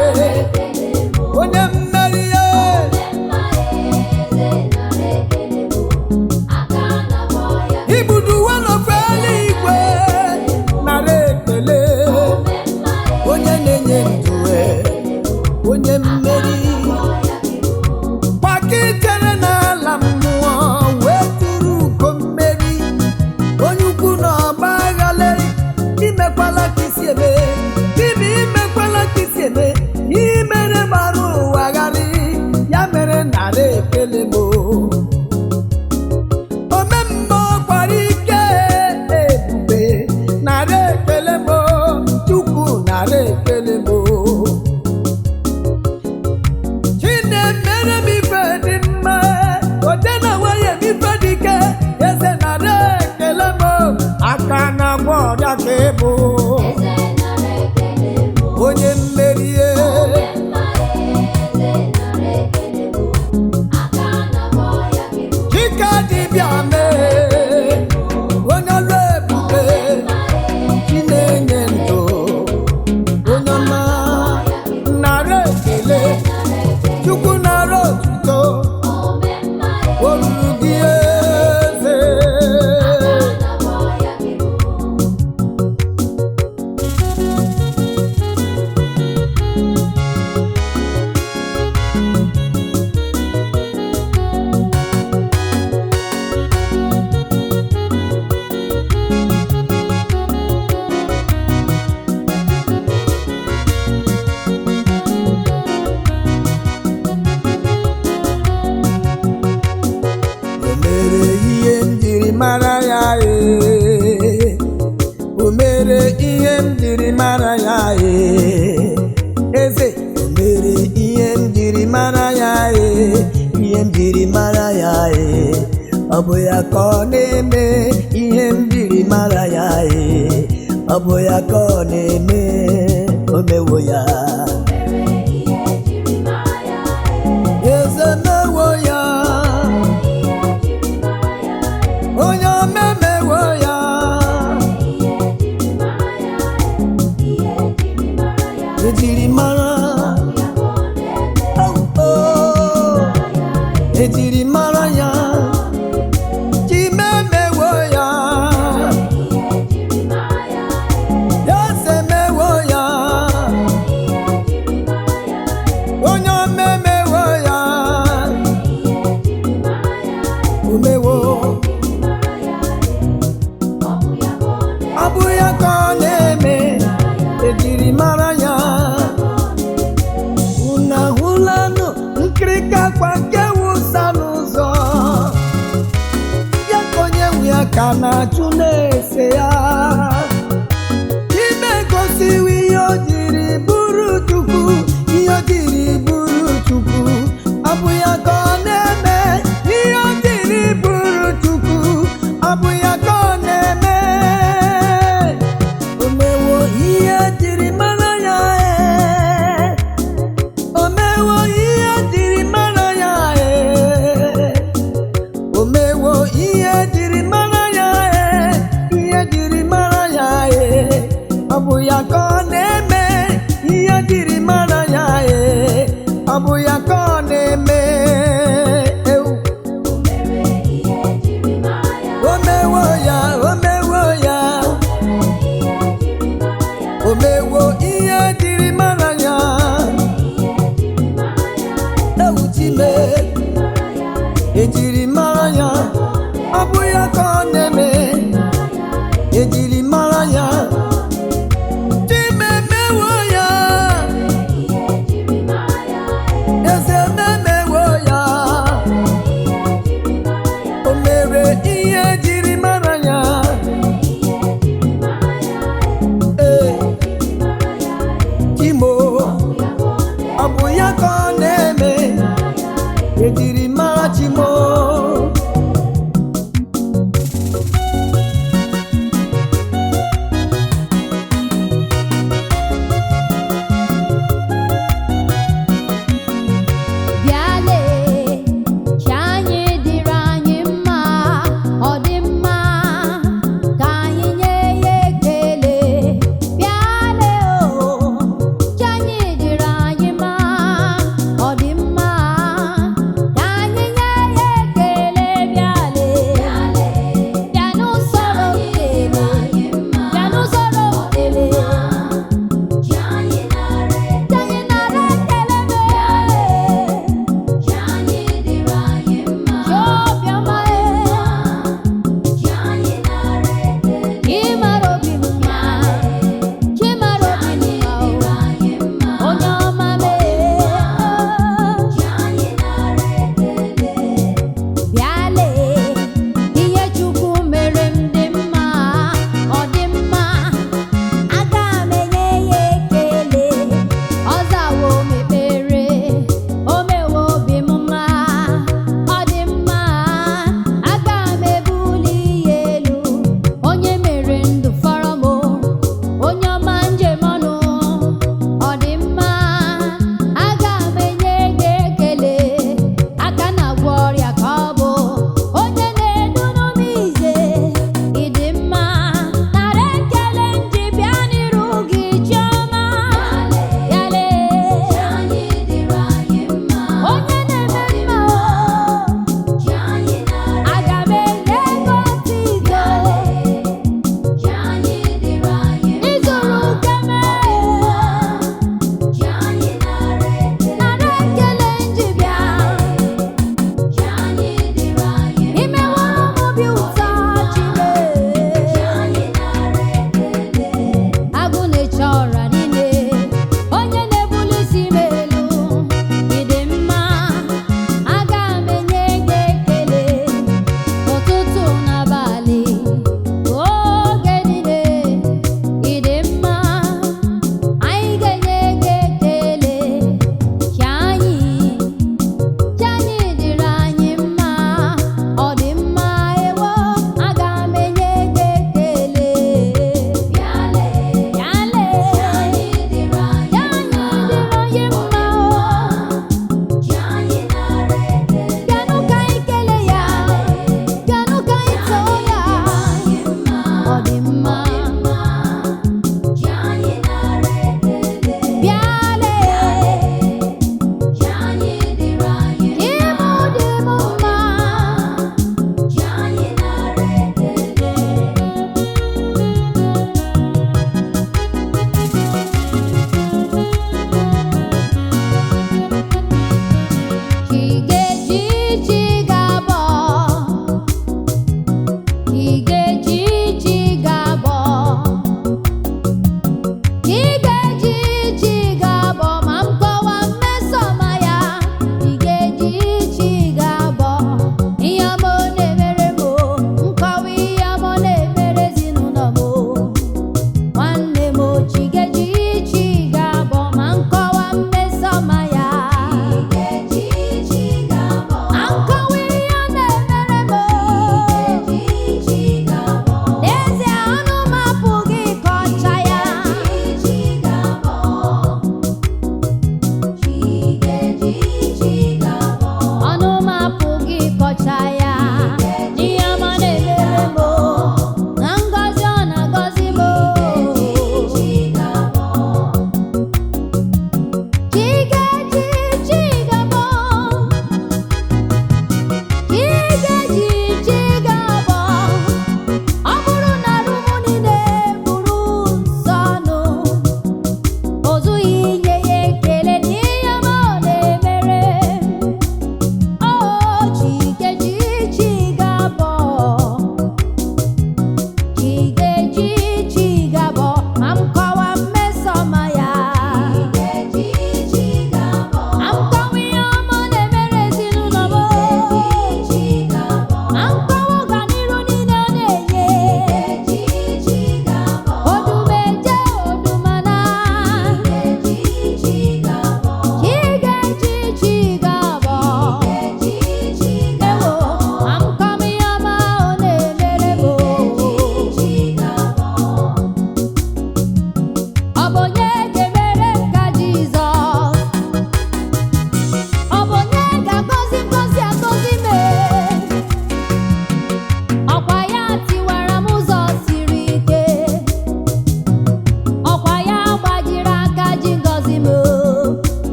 onye mmeri e. Ibudu n'ofe eluigwe nara ekele. Onye na-enye ndụ e, onye mmeri. Gbakitere n'ala mmụọ wee tụrụ ugo mmeri. Onye ukwu na ọgba agha leri, imekwala ka isi eme. Dibịa imekwala ka isi eme. Ihe mere gbara ụwa gharị, ya mere nara ekele m o. Omemmụọ kwara ike ebube, nara ekele m o. Chukwu nara ekele m o. Chinemere m ife dị mma, ote na nwunye m ife dị ike, eze nara ekele m o. Aka na-agwọ ọrịa ka ị bụ. Onye mmeri e. Chike dibịa mee, onye ọrụ ebube, Chi na-enye ndụ, onye ọma, nara ekele, Chukwu nara otuto, o ruru gị eze. O mere ihe m jiri mara ya ee. O mere ihe m jiri mara ya ee. Eze o mere ihe m jiri mara ya ee. Ihe m jiri mara ya ee. Ọ bụ ya ka ọ na-eme ihe m jiri mara ya ee. Ọ bụ ya ka ọ na-eme o mewo ya. Eze mewo ya. Onye omemewo ya. Ejiri mara. Oh, oh. Ejiri mara ya. Chimemewo ya. Eze mewo ya. Onye omemewo ya. Omewo. Ọ bụ ya ka ọ na-eme. Ejiri mara ya. Unu ahụlanụ nkirika akwa nke wụsa n'ụzọ ya ka onye nwe ya ka na-achụ na-ese ya. Ime gosiwo ihe o jiri bụrụ Chukwu, ihe o jiri bụrụ Chukwu. Ọ bụ ya ka ọ na-eme ihe o jiri bụrụ Chukwu. Ọ bụ ya ka ọ na-eme. O mewo ihe jiri mara ya ee. O mewo ihe jiri mara ya ee. O mewo ihe jiri mara ya ee.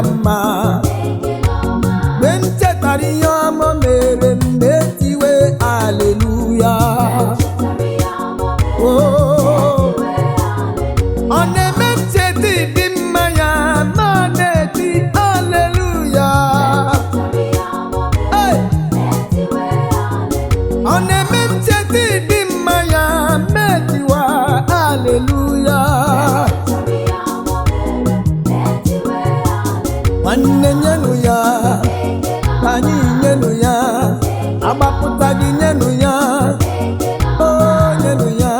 ya mma. Mgbe m chetara ihe ọma o mere m na-etiwe aleluya. Oh. Ọ na-eme m cheta ịdị mma ya ma na-eti aleluya. Hey! Ọ na-eme m cheta ịdị mma ya ma etiwa aleluya. Nwanne nyenụ ya, ka anyị nyenụ ya, agbapụta gị nyenụ ya, o nyenụ ya,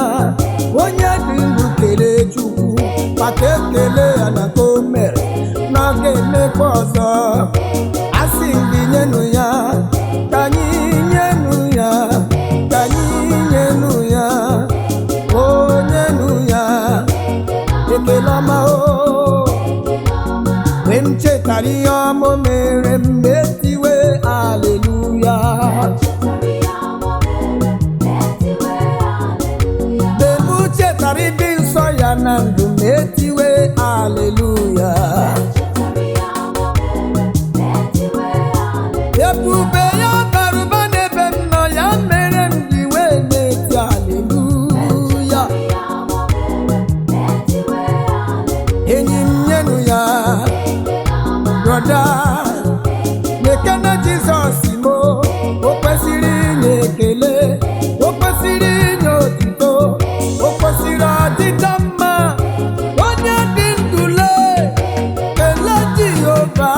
onye dị ndụ kelee Chukwu, maka ekele ya na ka o mere, na ọ ga-emekwa ọzọ. Asị m gị nyenụ ya, ka anyị nyenụ ya, ka anyị nyenụ ya, o nyenụ ya, ekele ọma o. Mgbe m chetara ihe ọma o mere m etiwe aleluya. Mgbe m chetara ịdị nsọ ya na ndụ m etiwe aleluya. Ebube ya bara ụba n'ebe m nọ ya mere m ji wee na-eti aleluya. Enyi m nyenụ ya, brọda, nyekene Jizọs mo, o kwesịrị inye ekele, o kwesịrị inye otuto, o kwesịrị ọdịda mma. Onye dị ndụ lee, kelee Jehova,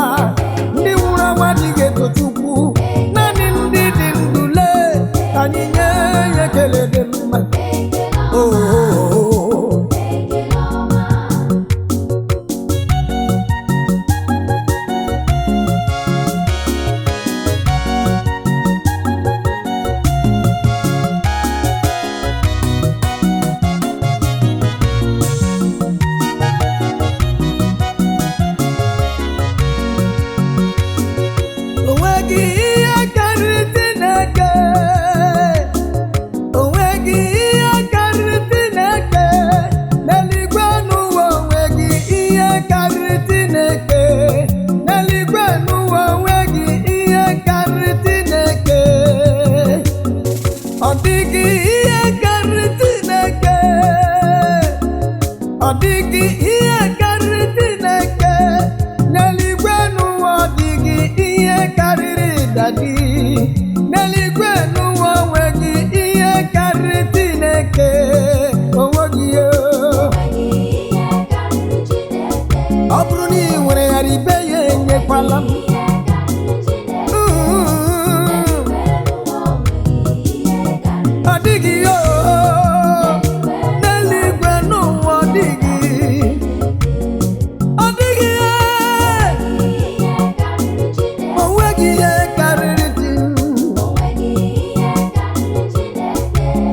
ndị nwụrụ anwụ adịghị eto Chukwu, naanị ndị dị ndụ lee, ka anyị nye ya ekele dị mma. Oh, oh, oh. O nweghị ihe karịrị Chineke. O nweghị ihe karịrị Chineke. N'eluigwe n'ụwa o nweghị ihe karịrị Chineke. N'eluigwe n'ụwa o nweghị ihe karịrị Chineke. Ọ dịghị ihe karịrị Chineke. Ọ dịghị ihe karịrị Chineke. N'eluigwe n'ụwa ọ dịghị ihe karịrị dadi. N'eluigwe n'ụwa o nweghị ihe karịrị Chineke. O nweghị ihe. Ọ bụrụ na ị nwere ya ribe ya enyekwala m. Ọ dịghị ihe o. N'eluigwe n'ụwa ọ dịghị. Ọ dịghị ihe. O nweghị ihe karịrị chi m.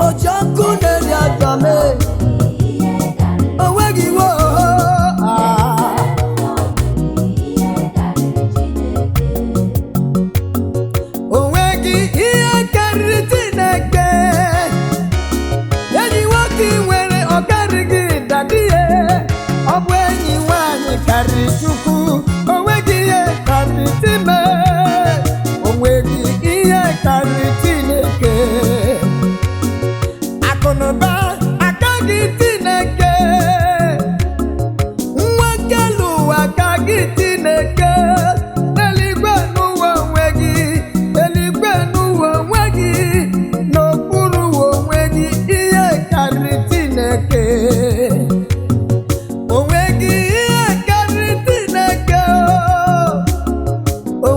Oji ọkụ na-eri aja mee. O nweghị iwe o. Ah. O nweghị ihe karịrị Chineke. Enyi nwoke ị nwere ọ karịghị dadi ya. Ọ bụ enyi nwanyị karịrị Chukwu. O nweghị ihe karịrị Chime. O nweghị ihe karịrị Chineke. Akụnụba akaghị Chineke. Nwa nkelu ụwa akaghị Chineke. N'eluigwe n'ụwa onwe gị, eluigwe n'ụwa onwe gị, n'okpuru ụwa onwe gị, ihe karịrị Chineke. O nweghị ihe karịrị Chineke. O. O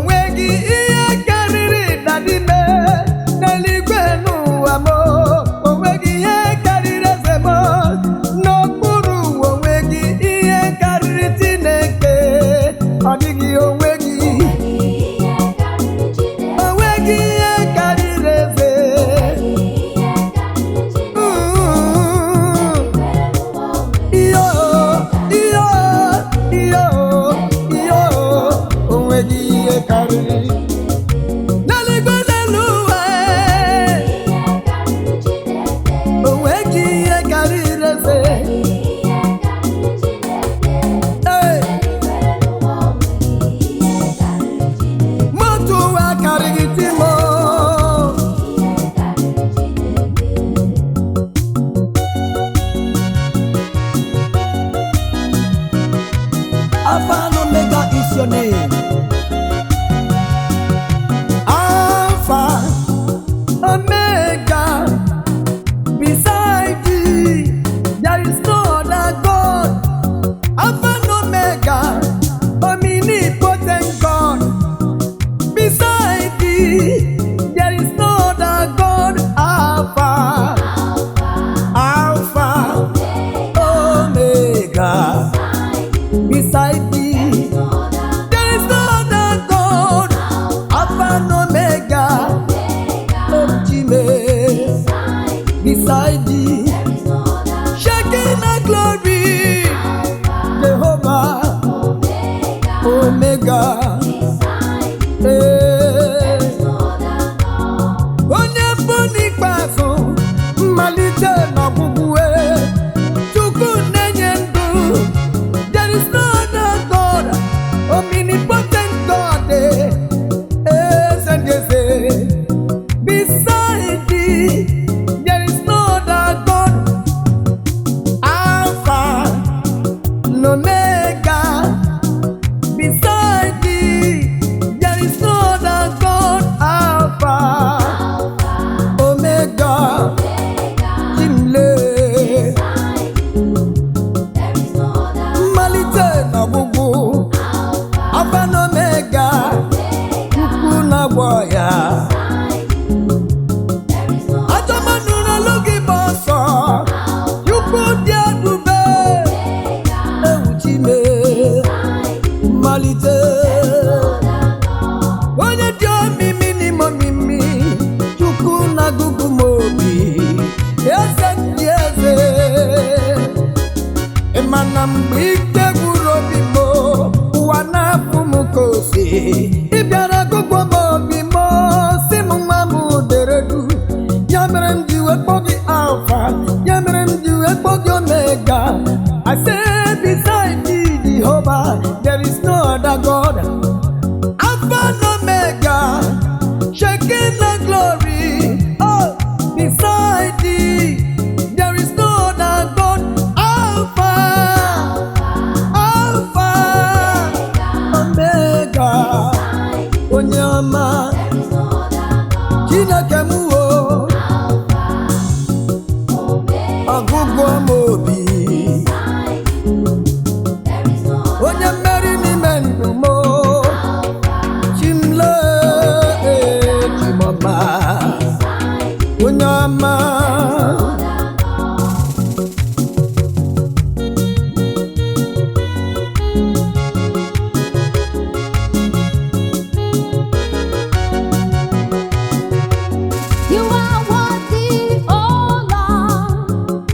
Beside thee, there is no other God. Alpha and Omega. Beside thee, there is no other God. Alpha, Omega, Chimle, mmalite na ọgwụgwụ. Alpha na Omega, Chukwu na-agwọ ya. Ajọ mmadụ n'olu gị bụ ọsọ. Chukwu dị ebube, ewu Chime, mmalite. Onye dị omimi n'ime omimi, Chukwu na-agụgụ m obi, eze ndị eze. Ị ma na mgbe ike gwụrụ obi m, ụwa na-apụ m ka ose. Ị bịara gụgụ m obi m, si m nwa m dere du. Ya mere m ji wee kpọọ gị Alpha, ya mere m ji wee kpọọ gị Omega. I say beside thee, Jehovah, there is no other God. Alpha and Omega, Shekinah glory. Oh, beside thee, there is no other God. Alpha, Alpha, Omega, onye ọma, Chineke m wo, ọgụgụ m obi, onye mmeri n'ime ndụ m, Chimle, Chimọma, onye ọma. You are worthy, oh Lord.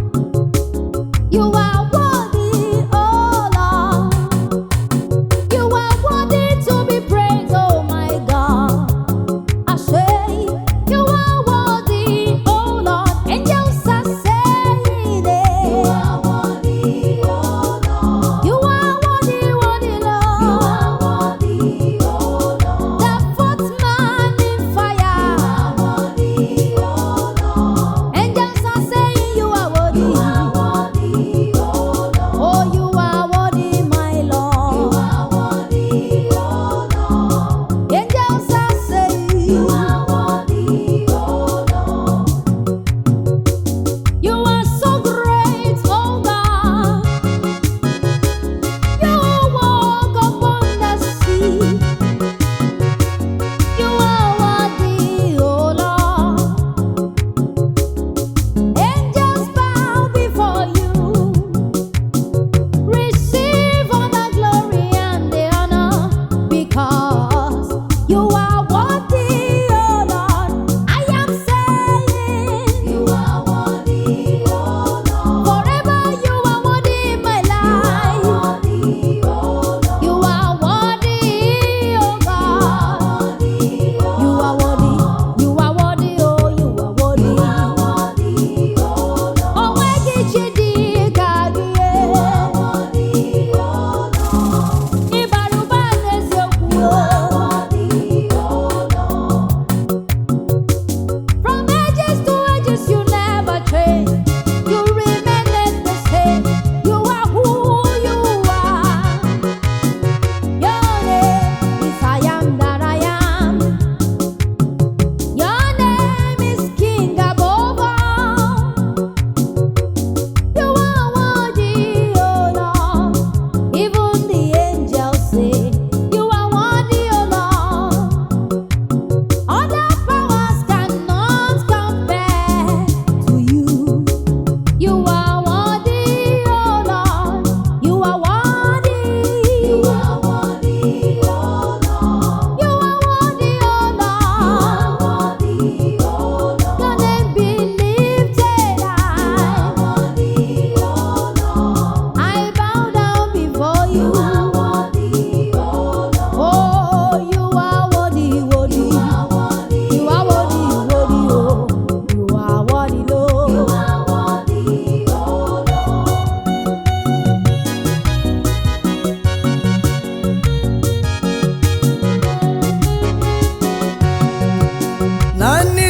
You are worthy, oh Lord. You are worthy to be praised, oh my God. I say, you are worthy, oh Lord.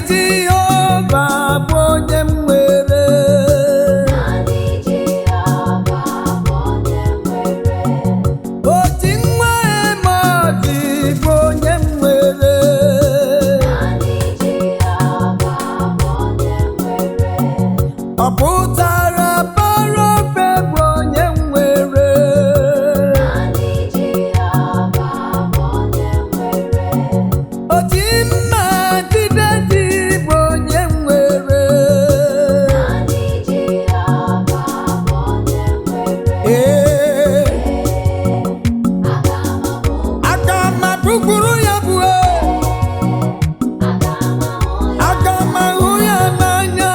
Jehova bụ onye m nwere. Naanị Jehova bụ onye nwere. Oti nwa Emoti bụ onye m nwere. Naanị Jehova bụ onye nwere. Ọ pụtara bara ofe bụ onye m nwere. Naanị Jehova bụ onye nwere. Oti mma jide ji bụ onye m nwere. Naanị Jehova bụ onye nwere. Ee, Aga m abụ, aka ma bụkwuru ya bụ aga m ahụ ya aga m ahụ ya n'anya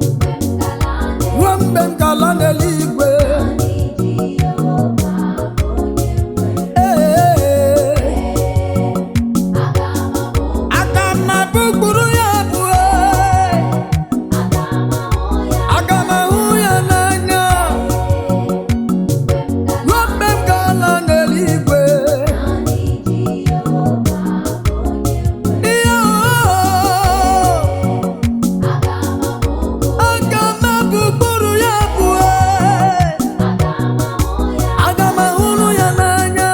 mgbe m gara ruo mgbe m gala n'eluigwe. Naanị Jehova bụ onye nwere. Ee, Aga m abụ, aka ma bụkwuru ya bụ aga m ahụ ya aga m ahụ ya n'anya mgbe m gara ruo mgbe m gala n'eluigwe. Naanị Jehova bụ onye nwere. Ihe Aga m abụ, aga m abụkpụrụ ya bụ aga m ahụ ya aga m ahụrụ ya n'anya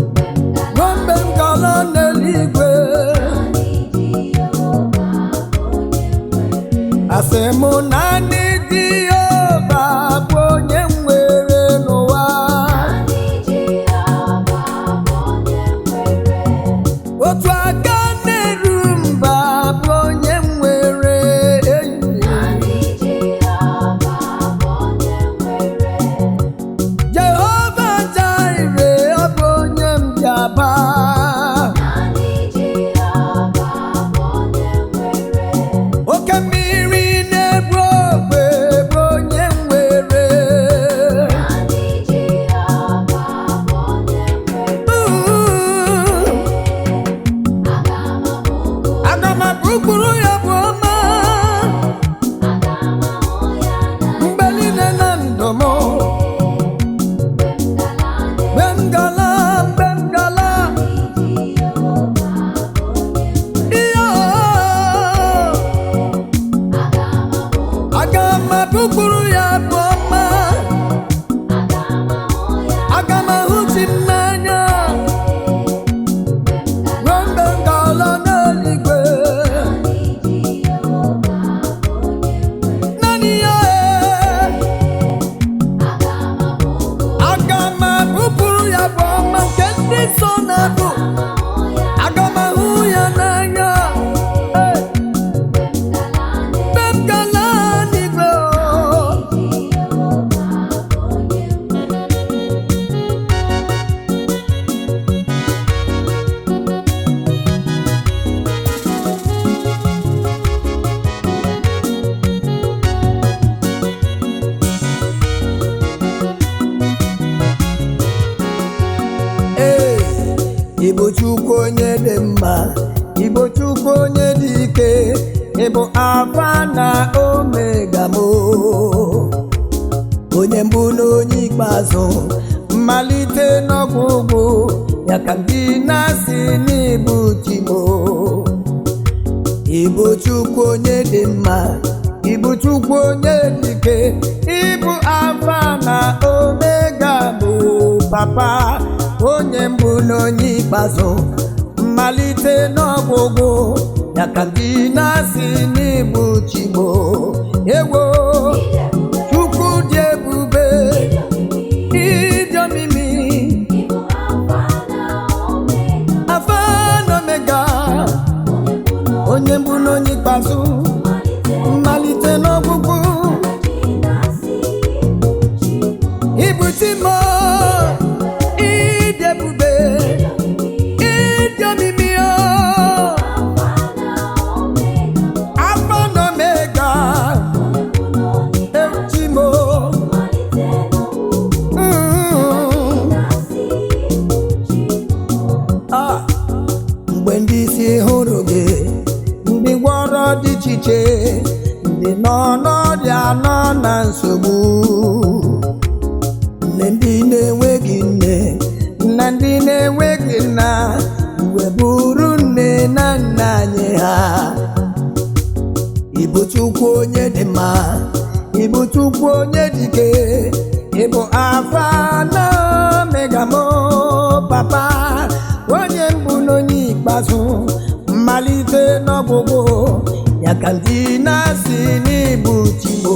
mgbe m gara ruo mgbe m gala n'eluigwe. Naanị Jehova bụ onye nwere. Asị m naanị Jehova bụ onye m nwere n'ụwa. Naanị Jehova bụ onye nwere. Otu aka na-eru mba bụ onye m nwere enyi. Naanị Jehova bụ onye nwere. Jehova Jire ọ bụ onye m ji aba. Naanị Jehova bụ onye nwere. Oke mmiri na-egbu ogbe bụ onye m nwere. Naanị Jehova bụ onye nwere. Aga m abụ, Aga m abụkwuru ya bụ ọma aga m ahụ ya n'anya mgbe niile na ndụ m. mgbe m gara Mgbe m gala, mgbe m gala, Naanị Jehova bụ onye nwere. ihe Aga m abụ, aga m abụkwuru ya bụ ọma. aga m ahụ ya Aga m ahụ chi m n'anya mgbe m gara ruo mgbe m gala n'eluigwe. Naanị Jehova bụ onye nwere. Naanị ya Aga m abụ, aga m abụkwuru ya bụ ọma nke ndị so na-abụ. ahụ ya Aga m ahụ ya n'anya Ee, mgbe m gara mgbe m gala n'igwe. Jehova bụ onye nwere. Ee, Ịbụ Chukwu onye dị mma, Ịbụ Chukwu onye dị ike, Ịbụ Alfa na Omega m. Onye mbụ na onye ikpeazụ, mmalite n'ọgwụgwụ, ya ka ndị na-asị n'ịbụ chi m. Ịbụ Chukwu onye dị mma, Ịbụ Chukwu onye dị ike, Ịbụ Alfa na Omega bụ papa, onye mbụ na onye ikpeazụ, mmalite n'ọgwụgwụ, ya ka ndị na-asị n'ịbụ chi m. Ewo, Chukwu dị ebube, ịdị omimi, Ịbụ Alfa na Omega, Alfa na Omega, onye mbụ na onye mbụ na onye ikpeazụ, mmalite mmalite n'ọgwụgwụ. ji na-asị ịbụ chi m. Ịbụ chi m, ịdị ebube, ịdị omimi o, Alfa na Omega, Alfa na Omega, onye mbụ na onye echi m. mmalite n'ọgwụgwụ na-asị ịbụ chi m. Ah, mgbe ndị isi hụrụ gị, ndị gwọrọ dị iche iche, ndị nọ n'ọrịa nọ na nsogbu, nne ndị na-enweghị nne na ndị na-enweghị nna, iwe bụrụ nne na ọma, ịbụ Chukwu onye dike, ịbụ Alfa na Omega m, papa, onye mbụ na onye ikpeazụ, mmalite n'ọgwụgwụ ya ka ndị na-asị n'ịbụ Chi m o.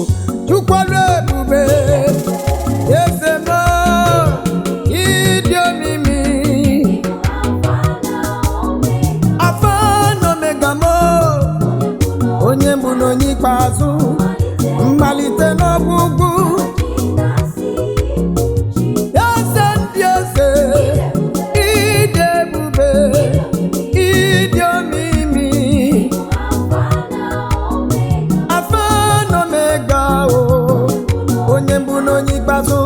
Chukwu ọlụ ebube, eze m, ịdị omimi. Alfa na Omega m, onye mbụ na onye ikpeazụ, mmalite n'ọgwụgwụ, eze ndị eze, ịdị ebube, ịdị omimi. Alfa na Omega o, onye mbụ na onye ikpeazụ.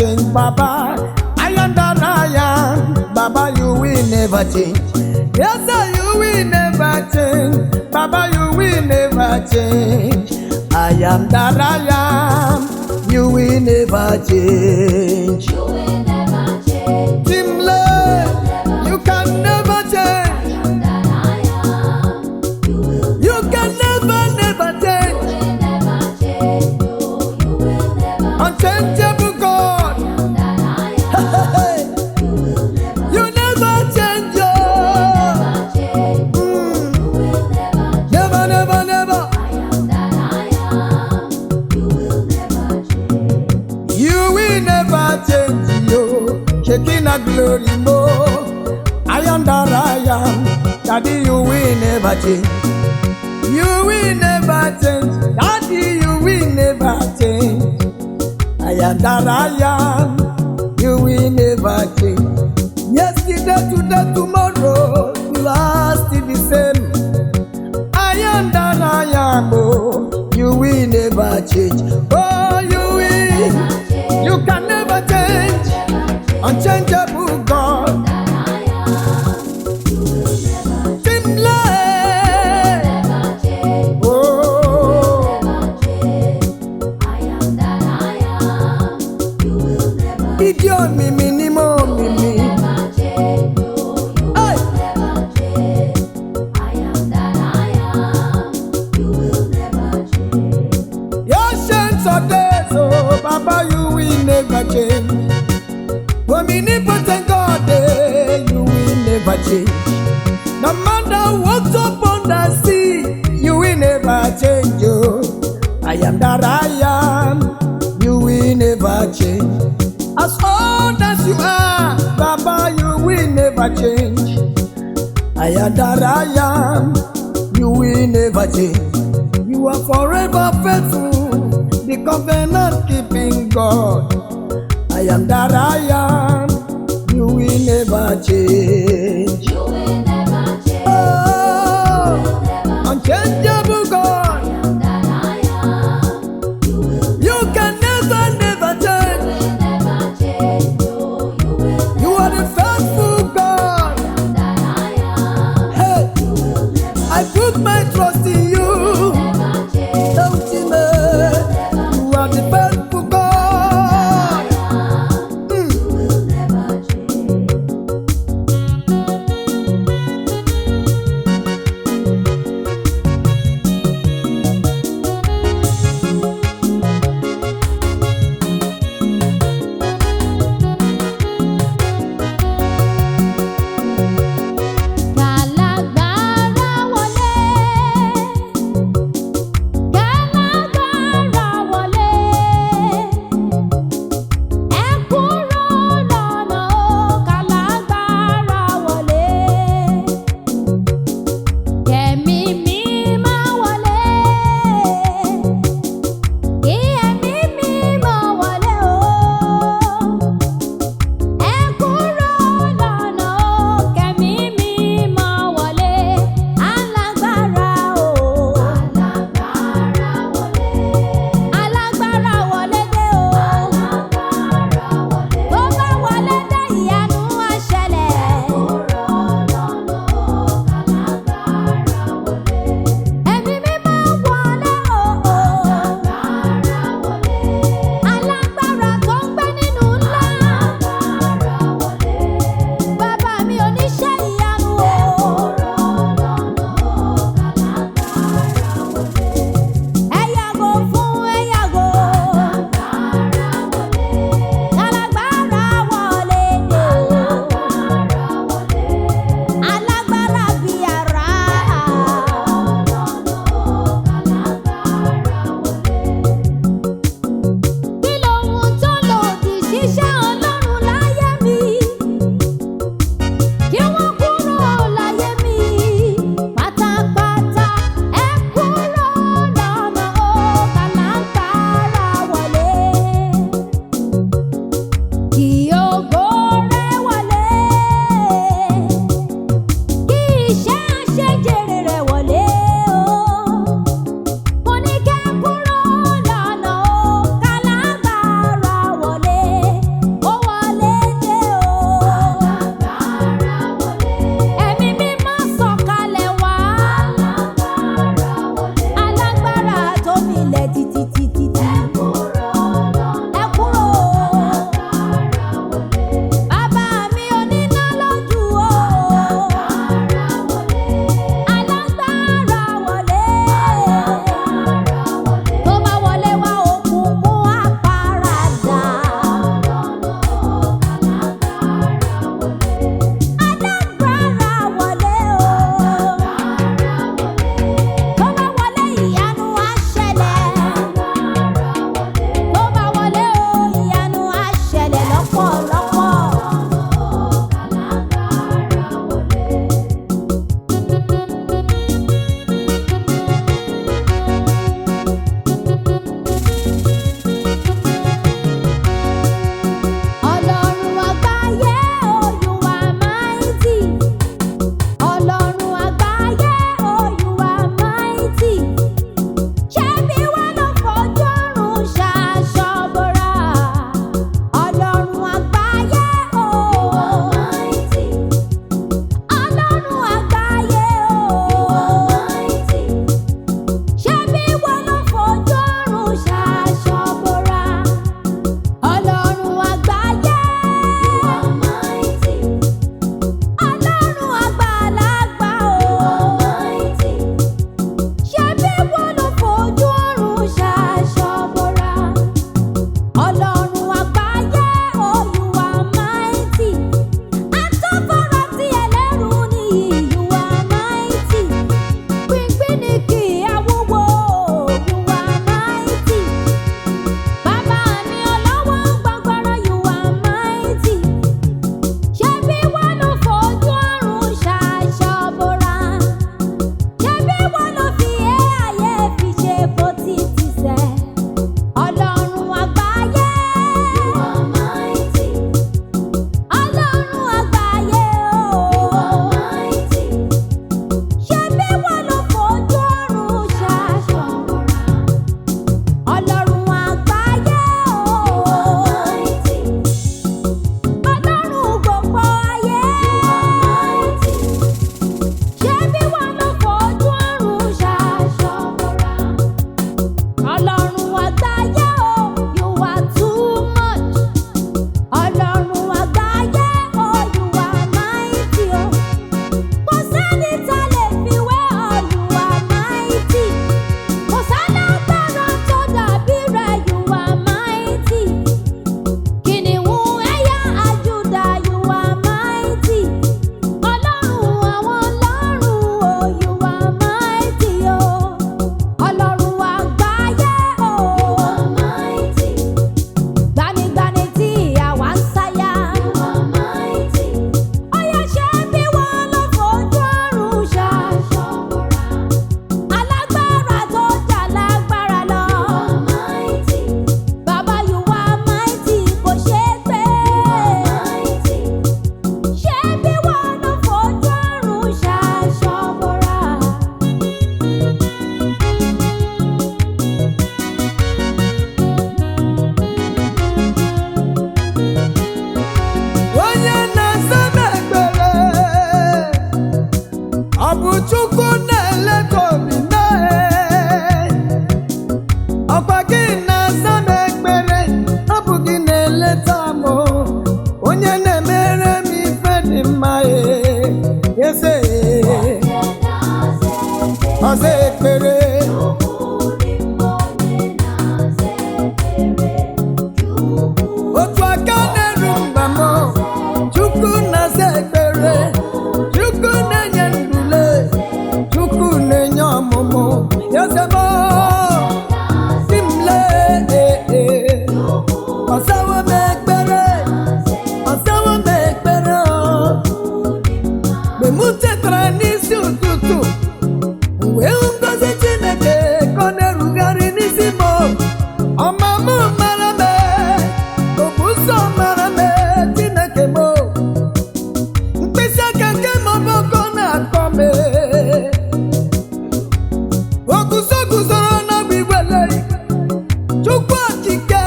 change, Baba. I am that I am, Baba, you will never change. Yes, sir, you will never change. Baba, you will never change. I am that I am, you will never change. You will never change. Timle, you can never change. I am that I am. You will You can never, never change. will never change. No, you will never. Unchangeable God. I am that I am. Hey, You will never you never change. Oh. never change. Mm. You will never. Never, never, never. I am that I am. You will never change. You will never change. Yo, Shekinah glory mo. I am that I am. Daddy, you will never change. You will never change. Daddy, you will never change. I am that I am. You will never change. Yesterday, today, tomorrow, you are still the same. I am that I am. Oh, you will never change. Oh, you will. You can never change. Unchangeable God. That I am. You will never Timle. never change. Oh, Never change. I am that I am. You will never ìdí òmìmì ni mo mìmì. never change. No, you Hey! will never change. I am that I am. You will never change. Your shades of days, oh, Baba, you will never change. Omnipotent God, eh, you will never change. No matter what's upon the sea, you will never change. Oh, I am that I am, you will never change. As old as you are, Baba, you will never change. I am that I am, you will never change. You are forever faithful, the covenant keeping God. I am that I am, you will never change. You will never change. Oh, Never unchangeable God, I am that I am. You will you can never, never change. will never change. No, you will You are the faithful God. I am that I am. Hey, You will never I put my trust in you. never change. Don't you know? You are the faithful God. Mm. You will never change. Kàlágbára wọlé. Òjìníkì awúwo, you are mighty. Bàbá mi ọlọ́wọ́ gbọ̀ngbọ̀rọ̀, you are mighty. Ṣebí wọ́n ló fojú ọ̀run ṣaṣọ bora? Ṣebí wọ́n ló fi ayé fi ṣe bó ti ti sẹ́? Ọlọ́run àgbáyé. You are mighty. Ọlọ́run àgbáyé o. You are mighty. Ṣebí wọ́n ló fojú ọ̀run ṣaṣọ bora? Ọlọ́run àgbáyé o. You are mighty. Ọlọ́run gbogbo ayé. Ṣebí wọ́n ló fojú ọ̀run ṣaṣọ bora? Ọlọ́run àgbáyé o, you are too much. Ọlọ́run àgbáyé o, you are mighty o. Kò sẹ́ni tá lè fi wé ọ, you are mighty. Kò sálágbára tó dàbí rẹ̀, you are mighty. Kìnìún ẹ̀yà Júdà, you are mighty. Ọlọ́run àwọn ọlọ́run o, you are mighty o. Ọlọ́run àgbáyé o. You are mighty. Gbanigbani tí àwa ń sáyà. You are mighty. Ó yá ṣe bí wọ́n lọ fojú ọ̀run ṣaṣọ bora. Alágbára tó jà lágbára lọ. You are mighty. Bàbá you are mighty kò ṣeé gbé. You are mighty. Ṣé bí wọ́n lọ fojú ọ̀run ṣaṣọ bora? Onye na-asa m ekpere, ọ bụ Chukwu na-eleta obi m ee. Ọkwa gị na-asa m ekpere, ọ bụ gị na-eleta m o. Onye na-emere m ife dị mma ee. Eze ee. Ọza ekpere. Otu aka na-eru mba m, Chukwu na-aza ekpere, Chukwu na-enye ndule, Chukwu na-enye ọmụmụ. Eze m, di m lee, ee, ọzawo m ekpere, ọzawo m ekpere o. Mgbe m tetara n'isi ụtụtụ, m wee hụ ngọzi Chineke ka ọ na-erugharị n'isi m. Ọma m mara m, obu nsọ mara m, Chineke m. Mkpịsị aka nke m ọbọkọ na-akọ m. Oguzo guzoro n'ọgba igwele, Chukwu okike,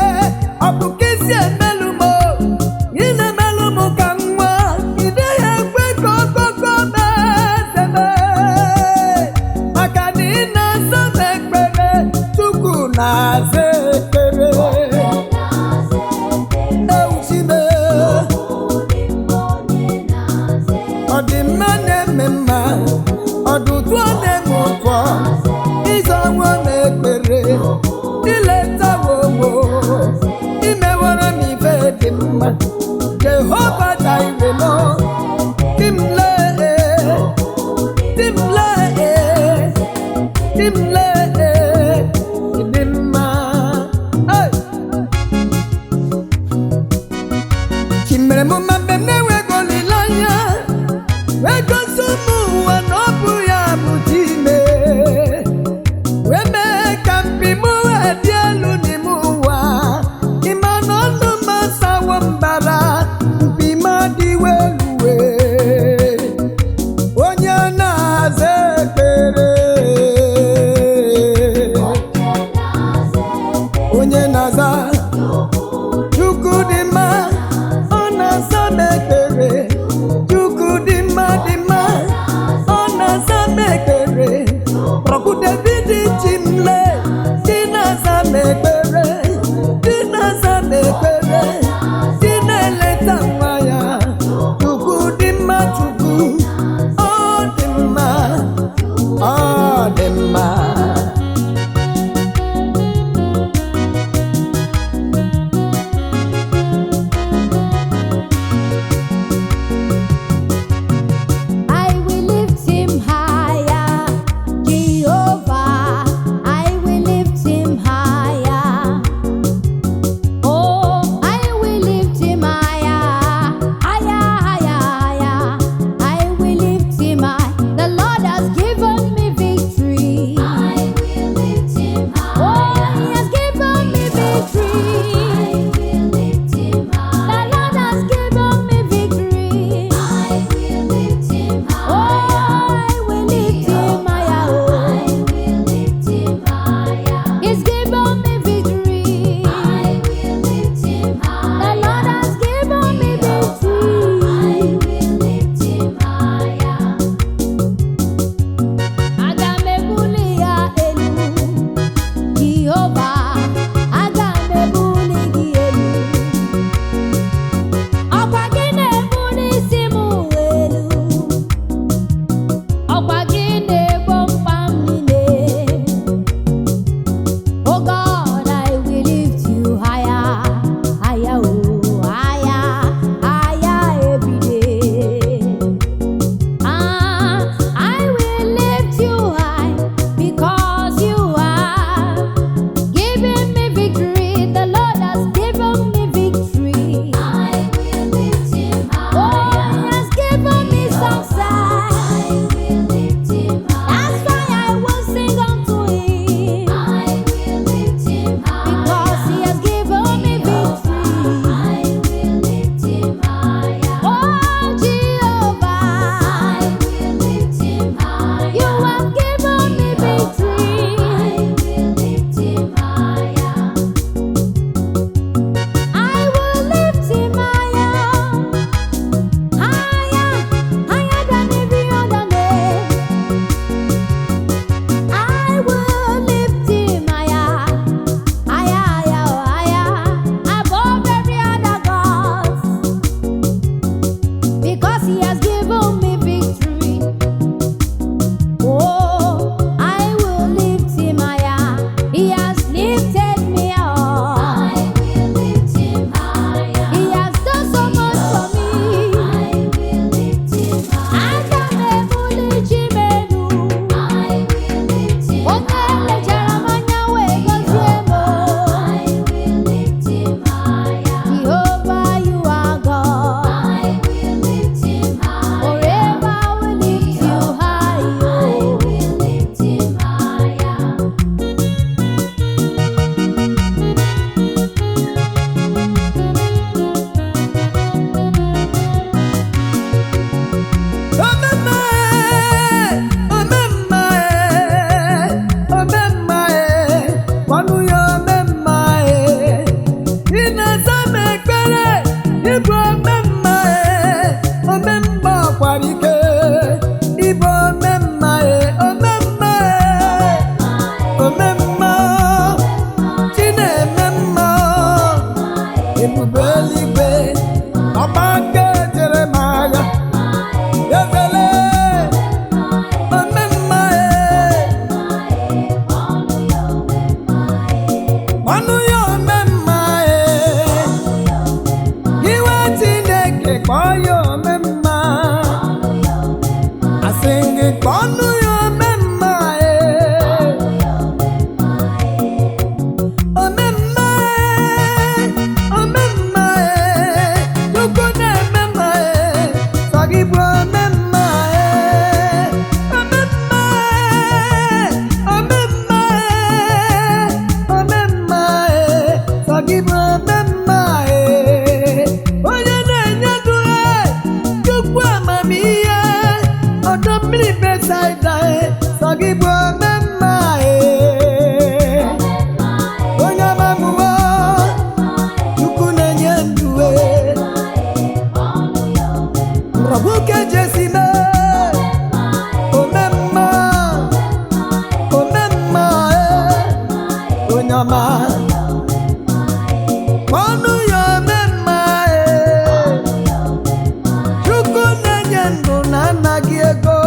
ọ bụ ka isi emelụ m. Ị na-emelụ m ka nwa, ị dịghị ekwe ka okoko mee eze m. Maka na ị na-aza m ekpere, Chukwu na-aza ekpere. Ewuchime, ọ dị mma na-eme mma, ọ dị ụtọ na-eme ụtọ, ịza nwa m ekpere, ileta wowo, imewara m ife dị mma. Jehova Jire m, di m lee, di m lee, di m lee, dị mma. Hey! Chi mere m mma mgbe m na-enweghị olileanya, wee gosi ụmụ ụwa na ọ bụ ya bụ Chime, wee mee ka mpi m wee dị elu n'ime ụwa. Ịma na ọnụ m asawo mbara, mpi m adịwo elu wee. Onye na-aza ekpere, onye na-aza, Chukwu dị mma, ọ na-aza m ekpere. Chukwu dị mma dị mma, ọ na-aza m ekpere. Rọkụ David Chimle, dị na-aza m ekpere, dị na-aza m ekpere, dị na-eleta nwa ya. Chukwu dị mma, Chukwu, ọ dị mma, ọ dị mma. I will lift him higher, Jehovah. Ọnụ ya ome mma ee. Iwe Chineke, kpọọ ya ome mma. Asị gị kpọọ ya ome mma ee. Ome mma ee, ome mma ee, Chukwu na-eme mma ee, sọ gị bụ ome mma ee. Ome mma ee, ome mma ee, ome mma ee, sọ gị bụ ome mma ee. Onye na-enye ndụ ee, Chukwu amamihe, ọdọ mmiri Betsaida ee, sọ gị bụ ome mma ee. Onye amamụwa, Chukwu na-enye ndụ ee. Nrọgbuke Jesi mee, ome mma, ome mma ee. Onye ọma, ọnụ ya ome mma ee. Chukwu na-enye ndụ na anaghị ego.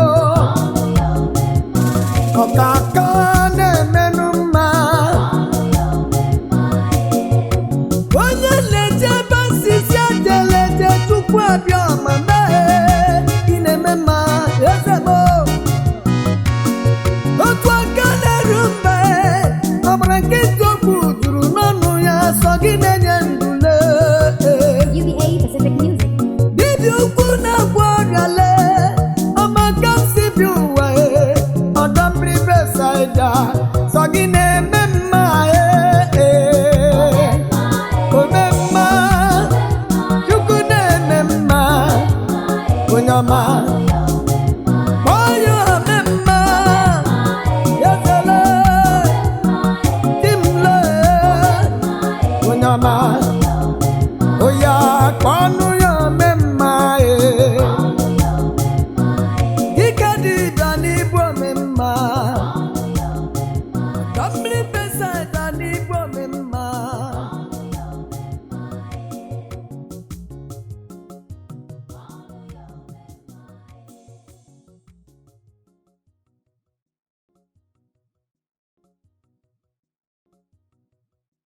Ọkaka na-emenụ mma. Onye na-echebe osisi ejeleje, Chukwu abịa ma mee ị na-eme mma, eze m. Otu aka na-eru mba, ọbara nkịtị okwu juru n'ọnụ ya, sọ gị na-enye ndule. UBA Pacific Music. Dibịa ukwu na-agwọ ọrịa lee, ọmaka m si bi ụwa e, ọdọ mmiri Besaida, sọ gị na.